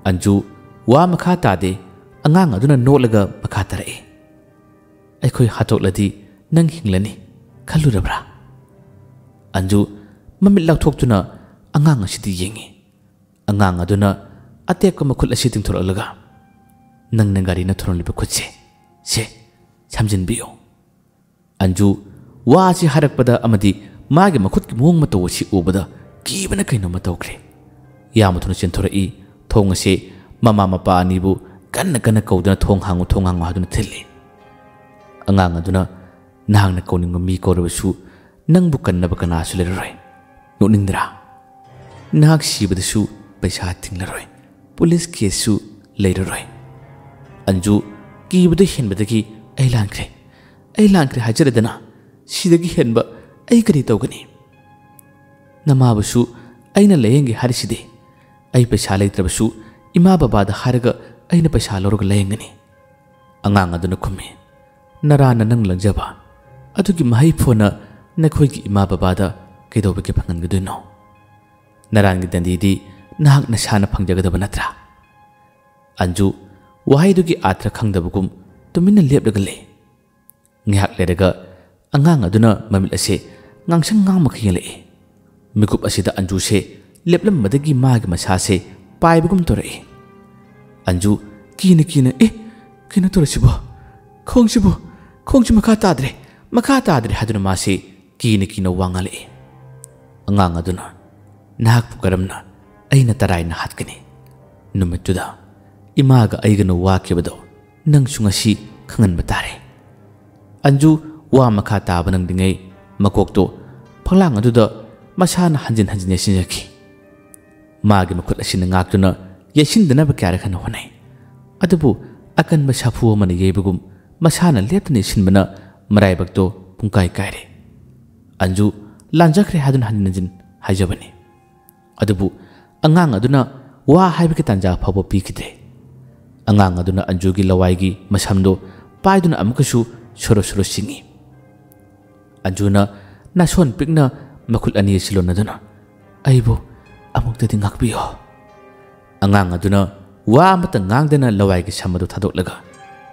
ꯑꯟꯖꯨ ꯋꯥ ꯃꯈꯥ ꯇꯥꯗꯦ꯫ ꯑꯉꯥꯡ ꯑꯗꯨꯅ ꯅꯣꯛꯂꯒ ꯃꯈꯥ ꯇꯥꯔꯛꯏ, "ꯑꯩꯈꯣꯏ ꯍꯥꯠꯇꯣꯛꯂꯗꯤ ꯅꯪ ꯍꯤꯡꯂꯅꯤ ꯈꯜꯂꯨꯔꯕ꯭ꯔꯥ?" ꯑꯟꯖꯨ ꯃꯃꯤꯠ ꯂꯥꯎꯊꯣꯛꯇꯨꯅ ꯑꯉꯥꯡ ꯑꯁꯤꯗ ꯌꯦꯡꯉꯤ꯫ ꯑꯉꯥꯡ ꯑꯗꯨꯅ ꯑꯇꯦꯛꯄ ꯃꯈꯨꯠ ꯑꯁꯤ ꯇꯤꯡꯊꯣꯔꯛꯂꯒ, "ꯅꯪꯅ ꯒꯥꯔꯤꯅ ꯊꯣꯔꯝꯂꯤꯕ ꯈꯨꯠꯁꯦ, ꯁꯦ, ꯁꯝꯖꯤꯟꯕꯤꯌꯨ꯫" ꯑꯟꯖꯨ ꯋꯥ ꯑꯁꯤ ꯍꯥꯏꯔꯛꯄꯗ ꯑꯃꯗꯤ ꯃꯥꯒꯤ ꯃꯈꯨꯠꯀꯤ ꯃꯑꯣꯡ ꯃꯇꯧ ꯑꯁꯤ ꯎꯕꯗ ꯀꯤꯕꯅ ꯀꯩꯅꯣꯝꯃ ꯇꯧꯈ꯭ꯔꯦ꯫ ꯌꯥꯝꯅ ꯊꯨꯅ ꯆꯦꯟꯊꯣꯔꯛꯏ꯫ ꯊꯣꯡ ꯑꯁꯤ ꯃꯃꯥ ꯃꯄꯥ ꯑꯅꯤꯕꯨ ꯀꯟꯅ ꯀꯟꯅ ꯀꯧꯗꯨꯅ "ꯊꯣꯡ ꯍꯥꯡꯉꯨ, ꯊꯣꯡ ꯍꯥꯡꯉꯨ" ꯍꯥꯏꯗꯨꯅ ꯊꯤꯜꯂꯤ꯫ ꯑꯉꯥꯡ ꯑꯗꯨꯅ, "ꯅꯍꯥꯛꯅ ꯀꯧꯅꯤꯡꯕ ꯃꯤ ꯀꯧꯔꯕꯁꯨ ꯅꯪꯕꯨ ꯀꯟꯅꯕ ꯀꯅꯥꯁꯨ ꯂꯩꯔꯔꯣꯏ꯫ ꯅꯣꯛꯅꯤꯡꯗ꯭ꯔꯥ? ꯅꯍꯥꯛ ꯁꯤꯕꯗꯁꯨ ꯄꯩꯁꯥ ꯇꯤꯡꯂꯔꯣꯏ, ꯄꯨꯂꯤꯁ ꯀꯦꯁꯁꯨ ꯂꯩꯔꯔꯣꯏ꯫" ꯑꯟꯖꯨ ꯀꯤꯕꯗ ꯍꯦꯟꯕꯗꯒꯤ, "ꯑꯩ ꯂꯥꯟꯈ꯭ꯔꯦ, ꯑꯩ ꯂꯥꯟꯈ꯭ꯔꯦ ꯍꯥꯏꯖꯔꯗꯅ, ꯁꯤꯗꯒꯤ ꯍꯦꯟꯕ ꯑꯩ ꯀꯔꯤ ꯇꯧꯒꯅꯤ? ꯅꯃꯥꯕꯨꯁꯨ ꯑꯩꯅ ꯂꯥꯌꯦꯡꯒꯦ ꯍꯥꯏꯔꯤꯁꯤꯗꯤ꯫ ꯑꯩ ꯄꯩꯁꯥ ꯂꯩꯇ꯭ꯔꯕꯁꯨ ꯏꯃꯥ ꯕꯕꯥꯗ ꯍꯥꯏꯔꯒ ꯑꯩꯅ ꯄꯩꯁꯥ ꯂꯧꯔꯒ ꯂꯥꯌꯦꯡꯒꯅꯤ꯫" ꯑꯉꯥꯡ ꯑꯗꯨꯅ ꯈꯨꯝꯃꯤ, "ꯅꯔꯥꯟꯅ ꯅꯪ ꯂꯪꯖꯕ ꯑꯗꯨꯒꯤ ꯃꯍꯩ ꯐꯣꯟꯅ ꯅꯈꯣꯏꯒꯤ ꯏꯃꯥ ꯕꯕꯥꯗ ꯀꯩꯗꯧꯕꯒꯤ ꯐꯪꯍꯟꯒꯗꯣꯏꯅꯣ? ꯅꯔꯥꯟꯒꯤ ꯗꯟꯗꯤꯗꯤ ꯅꯍꯥꯛ ꯅꯁꯥꯅ ꯐꯪꯖꯒꯗꯕ ꯅꯠꯇ꯭ꯔꯥ? ꯑꯟꯖꯨ ꯋꯥꯍꯩꯗꯨꯒꯤ ꯑꯥꯔꯊ ꯈꯪꯗꯕꯒꯨꯝ ꯇꯨꯃꯤꯟꯅ ꯂꯦꯞꯂꯒ ꯂꯩ꯫ ꯉꯥꯏꯍꯥꯛ ꯂꯩꯔꯒ ꯑꯉꯥꯡ ꯑꯗꯨꯅ ꯃꯃꯤꯠ ꯑꯁꯦ ꯉꯥꯡꯁꯪ ꯉꯥꯡꯃꯈꯩ ꯌꯦꯡꯂꯛꯏ꯫ ꯃꯤꯀꯨꯞ ꯑꯁꯤꯗ ꯑꯟꯖꯨꯁꯦ ꯂꯦꯞꯂꯝꯕꯗꯒꯤ ꯃꯥꯒꯤ ꯃꯁꯥꯁꯦ ꯄꯥꯏꯕꯒꯨꯝ ꯇꯧꯔꯛꯏ꯫ ꯑꯟꯖꯨ ꯀꯤꯅ ꯀꯤꯅ, "ꯑꯦ, ꯀꯩꯅꯣ ꯇꯧꯔꯁꯤꯕꯣ? ꯈꯣꯡꯁꯤꯕꯨ, ꯈꯣꯡꯁꯤ ꯃꯈꯥ ꯇꯥꯗ꯭ꯔꯦ, ꯃꯈꯥ ꯇꯥꯗ꯭ꯔꯦ" ꯍꯥꯏꯗꯨꯅ ꯃꯥꯁꯤ ꯀꯤꯅ ꯀꯤꯅ ꯋꯥ ꯉꯥꯡꯂꯛꯏ꯫ ꯑꯉꯥꯡ ꯑꯗꯨꯅ, "ꯅꯍꯥꯛꯄꯨ ꯀꯔꯝꯅ ꯑꯩꯅ ꯇꯔꯥꯏꯅ ꯍꯥꯠꯀꯅꯤ? ꯅꯨꯃꯤꯠꯇꯨꯗ ꯏꯃꯥꯒ ꯑꯩꯒꯅ ꯋꯥꯈꯤꯕꯗꯣ ꯅꯪꯁꯨ ꯉꯁꯤ ꯈꯪꯍꯟꯕ ꯇꯥꯔꯦ"꯫ ꯑꯟꯖꯨ ꯋꯥ ꯃꯈꯥ ꯇꯥꯕ ꯅꯪꯗ꯭ꯔꯤꯉꯩ ꯃꯀꯣꯛꯇꯣ ꯐꯛꯂꯥꯡ ꯑꯗꯨꯗ ꯃꯁꯥꯅ ꯍꯟꯖꯤꯟ ꯍꯟꯖꯤꯟ ꯌꯩꯁꯤꯟꯖꯈꯤ꯫ ꯃꯥꯒꯤ ꯃꯈꯨꯠ ꯑꯁꯤꯅ ꯉꯥꯛꯇꯨꯅ ꯌꯩꯁꯤꯟꯗꯅꯕ ꯀꯌꯥꯔꯛ ꯍꯟꯅ ꯍꯣꯠꯅꯩ꯫ ꯑꯗꯨꯕꯨ ꯑꯀꯟꯕ ꯁꯥꯐꯨ ꯑꯃꯅ ꯌꯩꯕꯒꯨꯝ ꯃꯁꯥꯅ ꯂꯦꯞꯇꯅ ꯌꯩꯁꯤꯟꯕꯅ ꯃꯔꯥꯏꯕꯛꯇꯣ ꯄꯨꯡꯀꯥꯏ ꯀꯥꯏꯔꯦ꯫ ꯑꯟꯖꯨ ꯂꯥꯟꯖꯈ꯭ꯔꯦ ꯍꯥꯏꯗꯨꯅ ꯍꯟꯖꯤꯟ ꯍꯟꯖꯤꯟ ꯍꯥꯏꯖꯕꯅꯤ꯫ ꯑꯗꯨꯕꯨ ꯑꯉꯥꯡ ꯑꯗꯨꯅ ꯋꯥ ꯍꯥꯏꯕꯒꯤ ꯇꯥꯟꯖꯥ ꯐꯥꯎꯕ ꯄꯤꯈꯤꯗ꯭ꯔꯦ꯫ ꯑꯉꯥꯡ ꯑꯗꯨꯅ ꯑꯟꯖꯨꯒꯤ ꯂꯋꯥꯏꯒꯤ ꯃꯁꯝꯗꯨ ꯄꯥꯏꯗꯨꯅ ꯑꯃꯨꯛꯀꯁꯨ ꯁꯣꯔꯣ ꯁꯣꯔꯣ ꯆꯤꯡꯏ꯫ ꯑꯟꯖꯨꯅ ꯅꯥꯁꯣꯟ ꯄꯤꯛꯅ ꯃꯈꯨꯠ ꯑꯅꯤ ꯑꯁꯤ ꯂꯣꯟꯅꯗꯨꯅ, "ꯑꯩꯕꯨ ꯑꯃꯨꯛꯇꯗꯤ ꯉꯥꯛꯄꯤꯌꯣ"꯫ ꯑꯉꯥꯡ ꯑꯗꯨꯅ ꯋꯥ ꯑꯃꯠꯇ ꯉꯥꯡꯗꯅ ꯂꯋꯥꯏꯒꯤ ꯁꯝ ꯑꯗꯨ ꯊꯥꯗꯣꯛꯂꯒ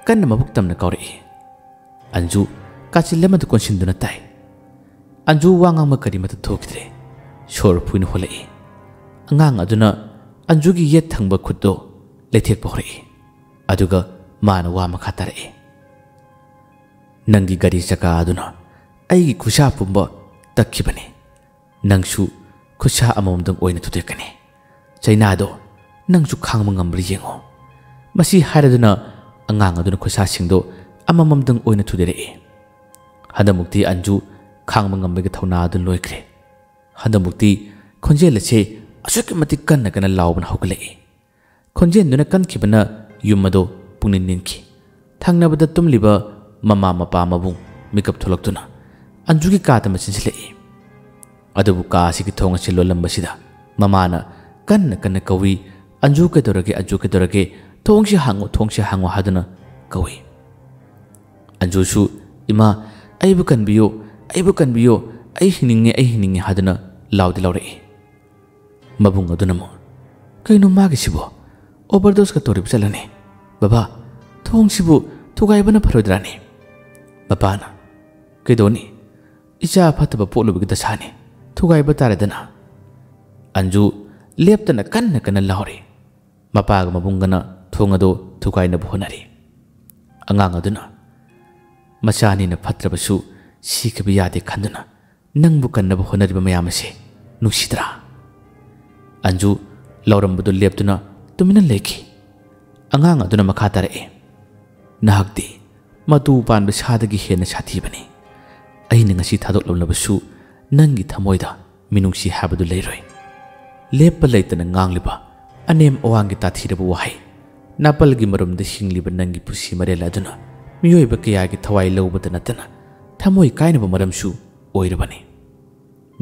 ꯀꯟꯅ ꯃꯕꯨꯛ ꯇꯝꯅ ꯀꯥꯎꯔꯛꯏ꯫ ꯑꯟꯖꯨ ꯀꯥꯆꯤꯜ ꯑꯃꯗ ꯀꯣꯟꯁꯤꯟꯗꯨꯅ ꯇꯥꯏ꯫ ꯑꯟꯖꯨ ꯋꯥ ꯉꯥꯡꯕ ꯀꯔꯤꯃꯠꯇ ꯊꯣꯛꯈꯤꯗ꯭ꯔꯦ꯫ ꯁꯣꯔ ꯐꯨꯏꯅ ꯍꯣꯜꯂꯛꯏ꯫ ꯑꯉꯥꯡ ꯑꯗꯨꯅ ꯑꯟꯖꯨꯒꯤ ꯌꯦꯠ ꯊꯪꯕ ꯈꯨꯠꯇꯣ ꯂꯩꯊꯦꯛꯄ ꯍꯧꯔꯛꯏ꯫ ꯑꯗꯨꯒ ꯃꯥꯅ ꯋꯥ ꯃꯈꯥ ꯇꯥꯔꯛꯏ, "ꯅꯪꯒꯤ ꯒꯥꯔꯤ ꯆꯀꯥ ꯑꯗꯨꯅ ꯑꯩꯒꯤ ꯈꯨꯠꯁꯥ ꯄꯨꯝꯕ ꯇꯛꯈꯤꯕꯅꯤ꯫ ꯅꯪꯁꯨ ꯈꯨꯠꯁꯥ ꯑꯃꯃꯝꯗꯪ ꯑꯣꯏꯅ ꯊꯨꯗꯦꯛꯀꯅꯤ꯫ ꯆꯩꯅꯥꯗꯣ ꯅꯪꯁꯨ ꯈꯥꯡꯕ ꯉꯝꯕ꯭ꯔꯥ ꯌꯦꯡꯉꯣ"꯫ ꯃꯁꯤ ꯍꯥꯏꯔꯗꯨꯅ ꯑꯉꯥꯡ ꯑꯗꯨꯅ ꯈꯨꯠꯁꯥꯁꯤꯡꯗꯣ ꯑꯃꯃꯝꯗꯪ ꯑꯣꯏꯅ ꯊꯨꯗꯦꯔꯛꯏ꯫ ꯍꯟꯗꯛꯃꯨꯛꯇꯤ ꯑꯟꯖꯨ ꯈꯥꯡꯕ ꯉꯝꯕꯒꯤ ꯊꯧꯅꯥ ꯑꯗꯨ ꯂꯣꯏꯈ꯭ꯔꯦ꯫ ꯍꯟꯗꯛꯃꯨꯛꯇꯤ ꯈꯣꯟꯖꯦꯜ ꯑꯁꯦ ꯑꯁꯨꯛꯀꯤ ꯃꯇꯤꯛ ꯀꯟꯅ ꯀꯟꯅ ꯂꯥꯎꯕꯅ ꯍꯧꯒꯠꯂꯛꯏ꯫ ꯈꯣꯟꯖꯦꯜꯗꯨꯅ ꯀꯟꯈꯤꯕꯅ ꯌꯨꯝ ꯑꯗꯣ ꯄꯨꯡꯅꯤꯟ ꯅꯤꯟꯈꯤ꯫ ꯊꯪꯅꯕꯗ ꯇꯨꯝꯂꯤꯕ ꯃꯃꯥ ꯃꯄꯥ ꯃꯕꯨꯡ ꯃꯤꯀꯞ ꯊꯣꯛꯂꯛꯇꯨꯅ ꯑꯟꯖꯨꯒꯤ ꯀꯥꯗ ꯃꯆꯤꯟꯁꯤꯜꯂꯛꯏ꯫ ꯑꯗꯨꯕꯨ ꯀꯥ ꯑꯁꯤꯒꯤ ꯊꯣꯡ ꯑꯁꯤ ꯂꯣꯜꯂꯝꯕꯁꯤꯗ ꯃꯃꯥꯅ ꯀꯟꯅ ꯀꯟꯅ ꯀꯧꯏ, "ꯑꯟꯖꯨ ꯀꯩꯗꯧꯔꯒꯦ? ꯑꯟꯖꯨ ꯀꯩꯗꯧꯔꯒꯦ? ꯊꯣꯡꯁꯤ ꯍꯥꯡꯉꯨ, ꯊꯣꯡꯁꯤ ꯍꯥꯡꯉꯨ" ꯍꯥꯏꯗꯨꯅ ꯀꯧꯏ꯫ ꯑꯟꯖꯨꯁꯨ, "ꯏꯃꯥ, ꯑꯩꯕꯨ ꯀꯟꯕꯤꯌꯨ, ꯑꯩꯕꯨ ꯀꯟꯕꯤꯌꯨ, ꯑꯩ ꯍꯤꯡꯅꯤꯡꯉꯦ, ꯑꯩ ꯍꯤꯡꯅꯤꯡꯉꯦ" ꯍꯥꯏꯗꯨꯅ ꯂꯥꯎꯗꯤ ꯂꯥꯎꯔꯛꯏ꯫ ꯃꯕꯨꯡ ꯑꯗꯨꯅ ꯑꯃꯨꯛ, "ꯀꯩꯅꯣ ꯃꯥꯒꯤꯁꯤꯕꯣ? ꯑꯣꯚꯔꯗꯣꯁꯀ ꯇꯧꯔꯤꯕ ꯆꯠꯂꯅꯤ꯫ ꯕꯕꯥ, ꯊꯣꯡꯁꯤꯕꯨ ꯊꯨꯒꯥꯏꯕꯅ ꯐꯔꯣꯏꯗ꯭ꯔꯥꯅꯦ?" ꯃꯄꯥꯅ, "ꯀꯩꯗꯧꯅꯤ? ꯏꯆꯥ ꯐꯠꯇꯕ ꯄꯣꯛꯂꯨꯕꯒꯤ ꯗꯁꯥꯅꯤ꯫ ꯊꯨꯒꯥꯏꯕ ꯇꯥꯔꯦꯗꯅ꯫" ꯑꯟꯖꯨ ꯂꯦꯞꯇꯅ ꯀꯟꯅ ꯀꯟꯅ ꯂꯥꯎꯔꯤ꯫ ꯃꯄꯥꯒ ꯃꯕꯨꯡꯒꯅ ꯊꯣꯡ ꯑꯗꯨ ꯊꯨꯒꯥꯏꯅꯕ ꯍꯣꯠꯅꯔꯤ꯫ ꯑꯉꯥꯡ ꯑꯗꯨꯅ, "ꯃꯆꯥꯅꯤꯅ ꯐꯠꯇ꯭ꯔꯕꯁꯨ ꯁꯤꯈꯤꯕ ꯌꯥꯗꯦ ꯈꯟꯗꯨꯅ ꯅꯪꯕꯨ ꯀꯟꯅꯕ ꯍꯣꯠꯅꯔꯤꯕ ꯃꯌꯥꯝ ꯑꯁꯦ ꯅꯨꯡꯁꯤꯗ꯭ꯔꯥ?" ꯑꯟꯖꯨ ꯂꯥꯎꯔꯝꯕꯗꯨ ꯂꯦꯞꯇꯨꯅ ꯇꯨꯃꯤꯟꯅ ꯂꯩꯈꯤ꯫ ꯑꯉꯥꯡ ꯑꯗꯨꯅ ꯃꯈꯥ ꯇꯥꯔꯛꯏ, "ꯅꯍꯥꯛꯇꯤ ꯃꯇꯨ ꯄꯥꯟꯕ ꯁꯥꯗꯒꯤ ꯍꯦꯟꯅ ꯁꯥꯊꯤꯕꯅꯤ꯫ ꯑꯩꯅ ꯉꯁꯤ ꯊꯥꯗꯣꯛꯂꯝꯂꯕꯁꯨ ꯅꯪꯒꯤ ꯊꯃꯣꯏꯗ ꯃꯤꯅꯨꯡꯁꯤ ꯍꯥꯏꯕꯗꯨ ꯂꯩꯔꯣꯏ꯫ ꯂꯦꯞꯄ ꯂꯩꯇꯅ ꯉꯥꯡꯂꯤꯕ ꯑꯅꯦꯝ ꯑꯋꯥꯡꯒꯤ ꯇꯥꯊꯤꯔꯕ ꯋꯥꯍꯩ, ꯅꯥꯄꯜꯒꯤ ꯃꯔꯨꯝꯗ ꯍꯤꯡꯂꯤꯕ ꯅꯪꯒꯤ ꯄꯨꯟꯁꯤ ꯃꯔꯦꯜ ꯑꯗꯨꯅ ꯃꯤꯑꯣꯏꯕ ꯀꯌꯥꯒꯤ ꯊꯋꯥꯏ ꯂꯧꯕꯇ ꯅꯠꯇꯅ ꯊꯃꯣꯏ ꯀꯥꯏꯅꯕ ꯃꯔꯝꯁꯨ ꯑꯣꯏꯔꯕꯅꯤ꯫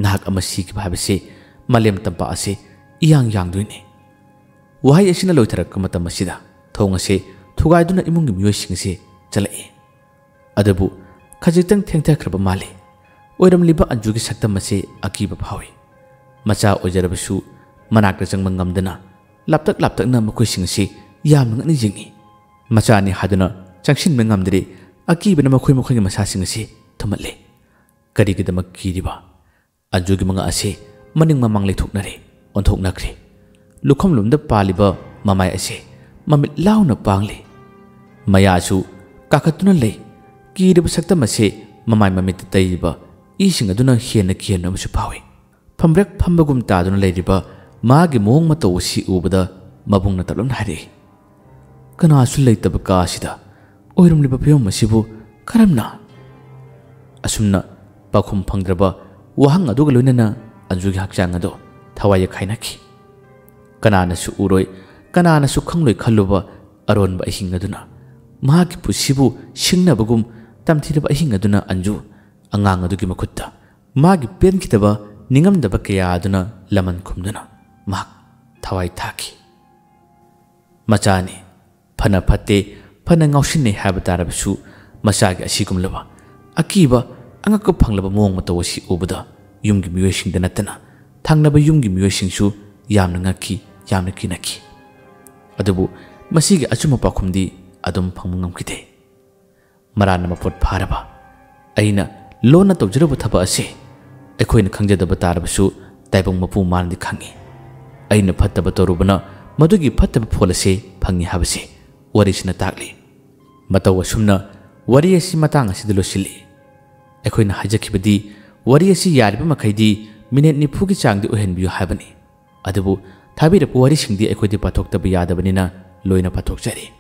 ꯅꯍꯥꯛ ꯑꯃ ꯁꯤꯈꯤꯕ ꯍꯥꯏꯕꯁꯤ ꯃꯥꯂꯦꯝ ꯇꯝꯄꯥꯛ ꯑꯁꯤ ꯏꯌꯥꯡ ꯌꯥꯡꯗꯣꯏꯅꯤ꯫" ꯋꯥꯍꯩ ꯑꯁꯤꯅ ꯂꯣꯏꯊꯔꯛꯄ ꯃꯇꯝ ꯑꯁꯤꯗ ꯊꯣꯡ ꯑꯁꯤ ꯊꯨꯒꯥꯏꯗꯨꯅ ꯏꯃꯨꯡꯒꯤ ꯃꯤꯑꯣꯏꯁꯤꯡ ꯑꯁꯤ ꯆꯠꯂꯛꯏ꯫ ꯑꯗꯨꯕꯨ ꯈꯖꯤꯛꯇꯪ ꯊꯦꯡꯊꯈ꯭ꯔꯕ ꯃꯥꯜꯂꯤ꯫ ꯑꯣꯏꯔꯝꯂꯤꯕ ꯑꯟꯖꯨꯒꯤ ꯁꯛꯇꯝ ꯑꯁꯤ ꯑꯀꯤꯕ ꯐꯥꯎꯏ꯫ ꯃꯆꯥ ꯑꯣꯏꯖꯔꯕꯁꯨ ꯃꯅꯥꯛꯇ ꯆꯪꯕ ꯉꯝꯗꯅ ꯂꯥꯞꯇꯛ ꯂꯥꯞꯇꯛꯅ ꯃꯈꯣꯏꯁꯤꯡ ꯑꯁꯤ ꯌꯥꯝꯅ ꯉꯛꯅ ꯌꯦꯡꯏ꯫ ꯃꯆꯥꯅꯤ ꯍꯥꯏꯗꯨꯅ ꯆꯪꯁꯤꯟꯕ ꯉꯝꯗ꯭ꯔꯤ꯫ ꯑꯀꯤꯕꯅ ꯃꯈꯣꯏ ꯃꯈꯣꯏꯒꯤ ꯃꯁꯥꯁꯤꯡ ꯑꯁꯤ ꯊꯨꯝꯍꯠꯂꯤ꯫ ꯀꯔꯤꯒꯤꯗꯃꯛ ꯀꯤꯔꯤꯕ? ꯑꯟꯖꯨꯒꯤ ꯃꯉꯥ ꯑꯁꯤ ꯃꯅꯤꯡ ꯃꯃꯥꯡ ꯂꯩꯊꯣꯛꯅꯔꯦ, ꯑꯣꯟꯊꯣꯛꯅꯈ꯭ꯔꯦ꯫ ꯂꯨꯈꯝ ꯂꯣꯝꯗ ꯄꯥꯜꯂꯤꯕ ꯃꯃꯥꯏ ꯑꯁꯤ ꯃꯃꯤꯠ ꯂꯥꯎꯅ ꯄꯥꯡꯂꯤ꯫ ꯃꯌꯥꯁꯨ ꯀꯥꯈꯠꯇꯨꯅ ꯂꯩ꯫ ꯀꯤꯔꯕ ꯁꯛꯇꯝ ꯑꯁꯤ ꯃꯃꯥꯏ ꯃꯃꯤꯠꯇ ꯇꯩꯔꯤꯕ ꯏꯁꯤꯡ ꯑꯗꯨꯅ ꯍꯦꯟꯅ ꯀꯤꯍꯟꯕ ꯑꯃꯁꯨ ꯐꯥꯎꯏ꯫ ꯐꯝꯕ꯭ꯔꯦꯛ ꯐꯝꯕꯒꯨꯝ ꯇꯥꯗꯨꯅ ꯂꯩꯔꯤꯕ ꯃꯥꯒꯤ ꯃꯑꯣꯡ ꯃꯇꯧ ꯑꯁꯤ ꯎꯕꯗ ꯃꯕꯨꯡꯅ ꯇꯞꯂꯞꯅ ꯍꯥꯏꯔꯛꯏ, "ꯀꯅꯥꯁꯨ ꯂꯩꯇꯕ ꯀꯥ ꯑꯁꯤꯗ ꯑꯣꯏꯔꯝꯂꯤꯕ ꯐꯤꯕꯝ ꯑꯁꯤꯕꯨ ꯀꯔꯝꯅ?" ꯑꯁꯨꯝꯅ ꯄꯥꯎꯈꯨꯝ ꯐꯪꯗ꯭ꯔꯕ ꯋꯥꯍꯪ ꯑꯗꯨꯒ ꯂꯣꯏꯅꯅ ꯑꯟꯖꯨꯒꯤ ꯍꯛꯆꯥꯡ ꯑꯗꯨ ꯊꯋꯥꯏ ꯌꯥꯈꯥꯏꯅꯈꯤ꯫ ꯀꯅꯥꯅꯁꯨ ꯎꯔꯣꯏ, ꯀꯅꯥꯅꯁꯨ ꯈꯪꯂꯣꯏ ꯈꯜꯂꯨꯕ ꯑꯔꯣꯟꯕ ꯑꯍꯤꯡ ꯑꯗꯨꯅ ꯃꯍꯥꯛꯀꯤ ꯄꯨꯟꯁꯤꯕꯨ ꯁꯤꯡꯅꯕꯒꯨꯝ ꯇꯝꯊꯤꯔꯕ ꯑꯍꯤꯡ ꯑꯗꯨꯅ ꯑꯟꯖꯨ ꯑꯉꯥꯡ ꯑꯗꯨꯒꯤ ꯃꯈꯨꯠꯇ ꯃꯥꯒꯤ ꯄꯦꯟꯈꯤꯗꯕ, ꯅꯤꯡꯉꯝꯗꯕ ꯀꯌꯥ ꯑꯗꯨꯅ ꯂꯃꯟ ꯈꯨꯝꯗꯨꯅ ꯃꯍꯥꯛ ꯊꯋꯥꯏ ꯊꯥꯈꯤ꯫ ꯃꯆꯥꯅꯤ, ꯐꯅ ꯐꯠꯇꯦ, ꯐꯅ ꯉꯥꯎꯁꯤꯟꯅꯩ ꯍꯥꯏꯕ ꯇꯥꯔꯕꯁꯨ, ꯃꯆꯥꯒꯤ ꯑꯁꯤꯒꯨꯝꯂꯕ ꯑꯀꯤꯕ, ꯑꯉꯛꯄ ꯐꯪꯂꯕ ꯃꯑꯣꯡ ꯃꯇꯧ ꯑꯁꯤ ꯎꯕꯗ ꯌꯨꯝꯒꯤ ꯃꯤꯑꯣꯏꯁꯤꯡꯗ ꯅꯠꯇꯅ ꯊꯪꯅꯕ ꯌꯨꯝꯒꯤ ꯃꯤꯑꯣꯏꯁꯤꯡꯁꯨ ꯌꯥꯝꯅ ꯉꯛꯈꯤ, ꯌꯥꯝꯅ ꯀꯤꯅꯈꯤ꯫ ꯑꯗꯨꯕꯨ ꯃꯁꯤꯒꯤ ꯑꯆꯨꯝꯕ ꯄꯥꯎꯈꯨꯝꯗꯤ ꯑꯗꯨꯝ ꯐꯪꯕ ꯉꯝꯈꯤꯗꯦ꯫ ꯃꯔꯥꯟꯅ ꯃꯄꯣꯠ ꯐꯥꯔꯕ ꯑꯩꯅ ꯂꯣꯟꯅ ꯇꯧꯖꯔꯨꯕ ꯊꯕꯛ ꯑꯁꯤ ꯑꯩꯈꯣꯏꯅ ꯈꯪꯖꯗꯕ ꯇꯥꯔꯕꯁꯨ ꯇꯥꯏꯕꯪ ꯃꯄꯨ ꯃꯥꯅꯗꯤ ꯈꯪꯏ꯫ ꯑꯩꯅ ꯐꯠꯇꯕ ꯇꯧꯔꯨꯕꯅ ꯃꯗꯨꯒꯤ ꯐꯠꯇꯕ ꯐꯣꯜ ꯑꯁꯤ ꯐꯪꯏ ꯍꯥꯏꯕꯁꯤ ꯋꯥꯔꯤꯁꯤꯅ ꯇꯥꯛꯂꯤ꯫ ꯃꯇꯧ ꯑꯁꯨꯝꯅ ꯋꯥꯔꯤ ꯑꯁꯤ ꯃꯇꯥꯡ ꯑꯁꯤꯗ ꯂꯣꯏꯁꯤꯜꯂꯤ꯫ ꯑꯩꯈꯣꯏꯅ ꯍꯥꯏꯖꯈꯤꯕꯗꯤ ꯋꯥꯔꯤ ꯑꯁꯤ ꯌꯥꯔꯤꯕ ꯃꯈꯩꯗꯤ ꯃꯤꯅꯤꯠ ꯅꯤꯐꯨꯒꯤ ꯆꯥꯡꯗꯤ ꯑꯣꯏꯍꯟꯕꯤꯌꯨ ꯍꯥꯏꯕꯅꯤ꯫ ꯑꯗꯨꯕꯨ ꯊꯥꯕꯤꯔꯛꯄ ꯋꯥꯔꯤꯁꯤꯡꯗꯤ ꯑꯩꯈꯣꯏꯗꯤ ꯄꯥꯊꯣꯛꯇꯕ ꯌꯥꯗꯕꯅꯤꯅ ꯂꯣꯏꯅ ꯄꯥꯊꯣꯛꯆꯔꯤ꯫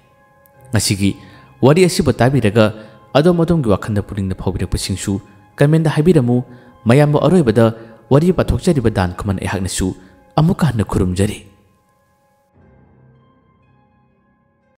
ꯉꯁꯤꯒꯤ ꯋꯥꯔꯤ ꯑꯁꯤꯕꯨ ꯇꯥꯕꯤꯔꯒ ꯑꯗꯣꯝ ꯑꯗꯣꯝꯒꯤ ꯋꯥꯈꯜꯗ ꯄꯨꯛꯅꯤꯡꯗ ꯐꯥꯎꯕꯤꯔꯛꯄꯁꯤꯡꯁꯨ ꯀꯃꯦꯟꯗ ꯍꯥꯏꯕꯤꯔꯝꯃꯨ꯫ ꯃꯌꯥꯝꯕꯨ ꯑꯔꯣꯏꯕꯗ ꯋꯥꯔꯤ ꯄꯥꯊꯣꯛꯆꯔꯤꯕ ꯗꯥꯟ ꯈꯨꯃꯟ ꯑꯩꯍꯥꯛꯅꯁꯨ ꯑꯃꯨꯛꯀ ꯍꯟꯅ ꯈꯨꯔꯨꯝꯖꯔꯤ꯫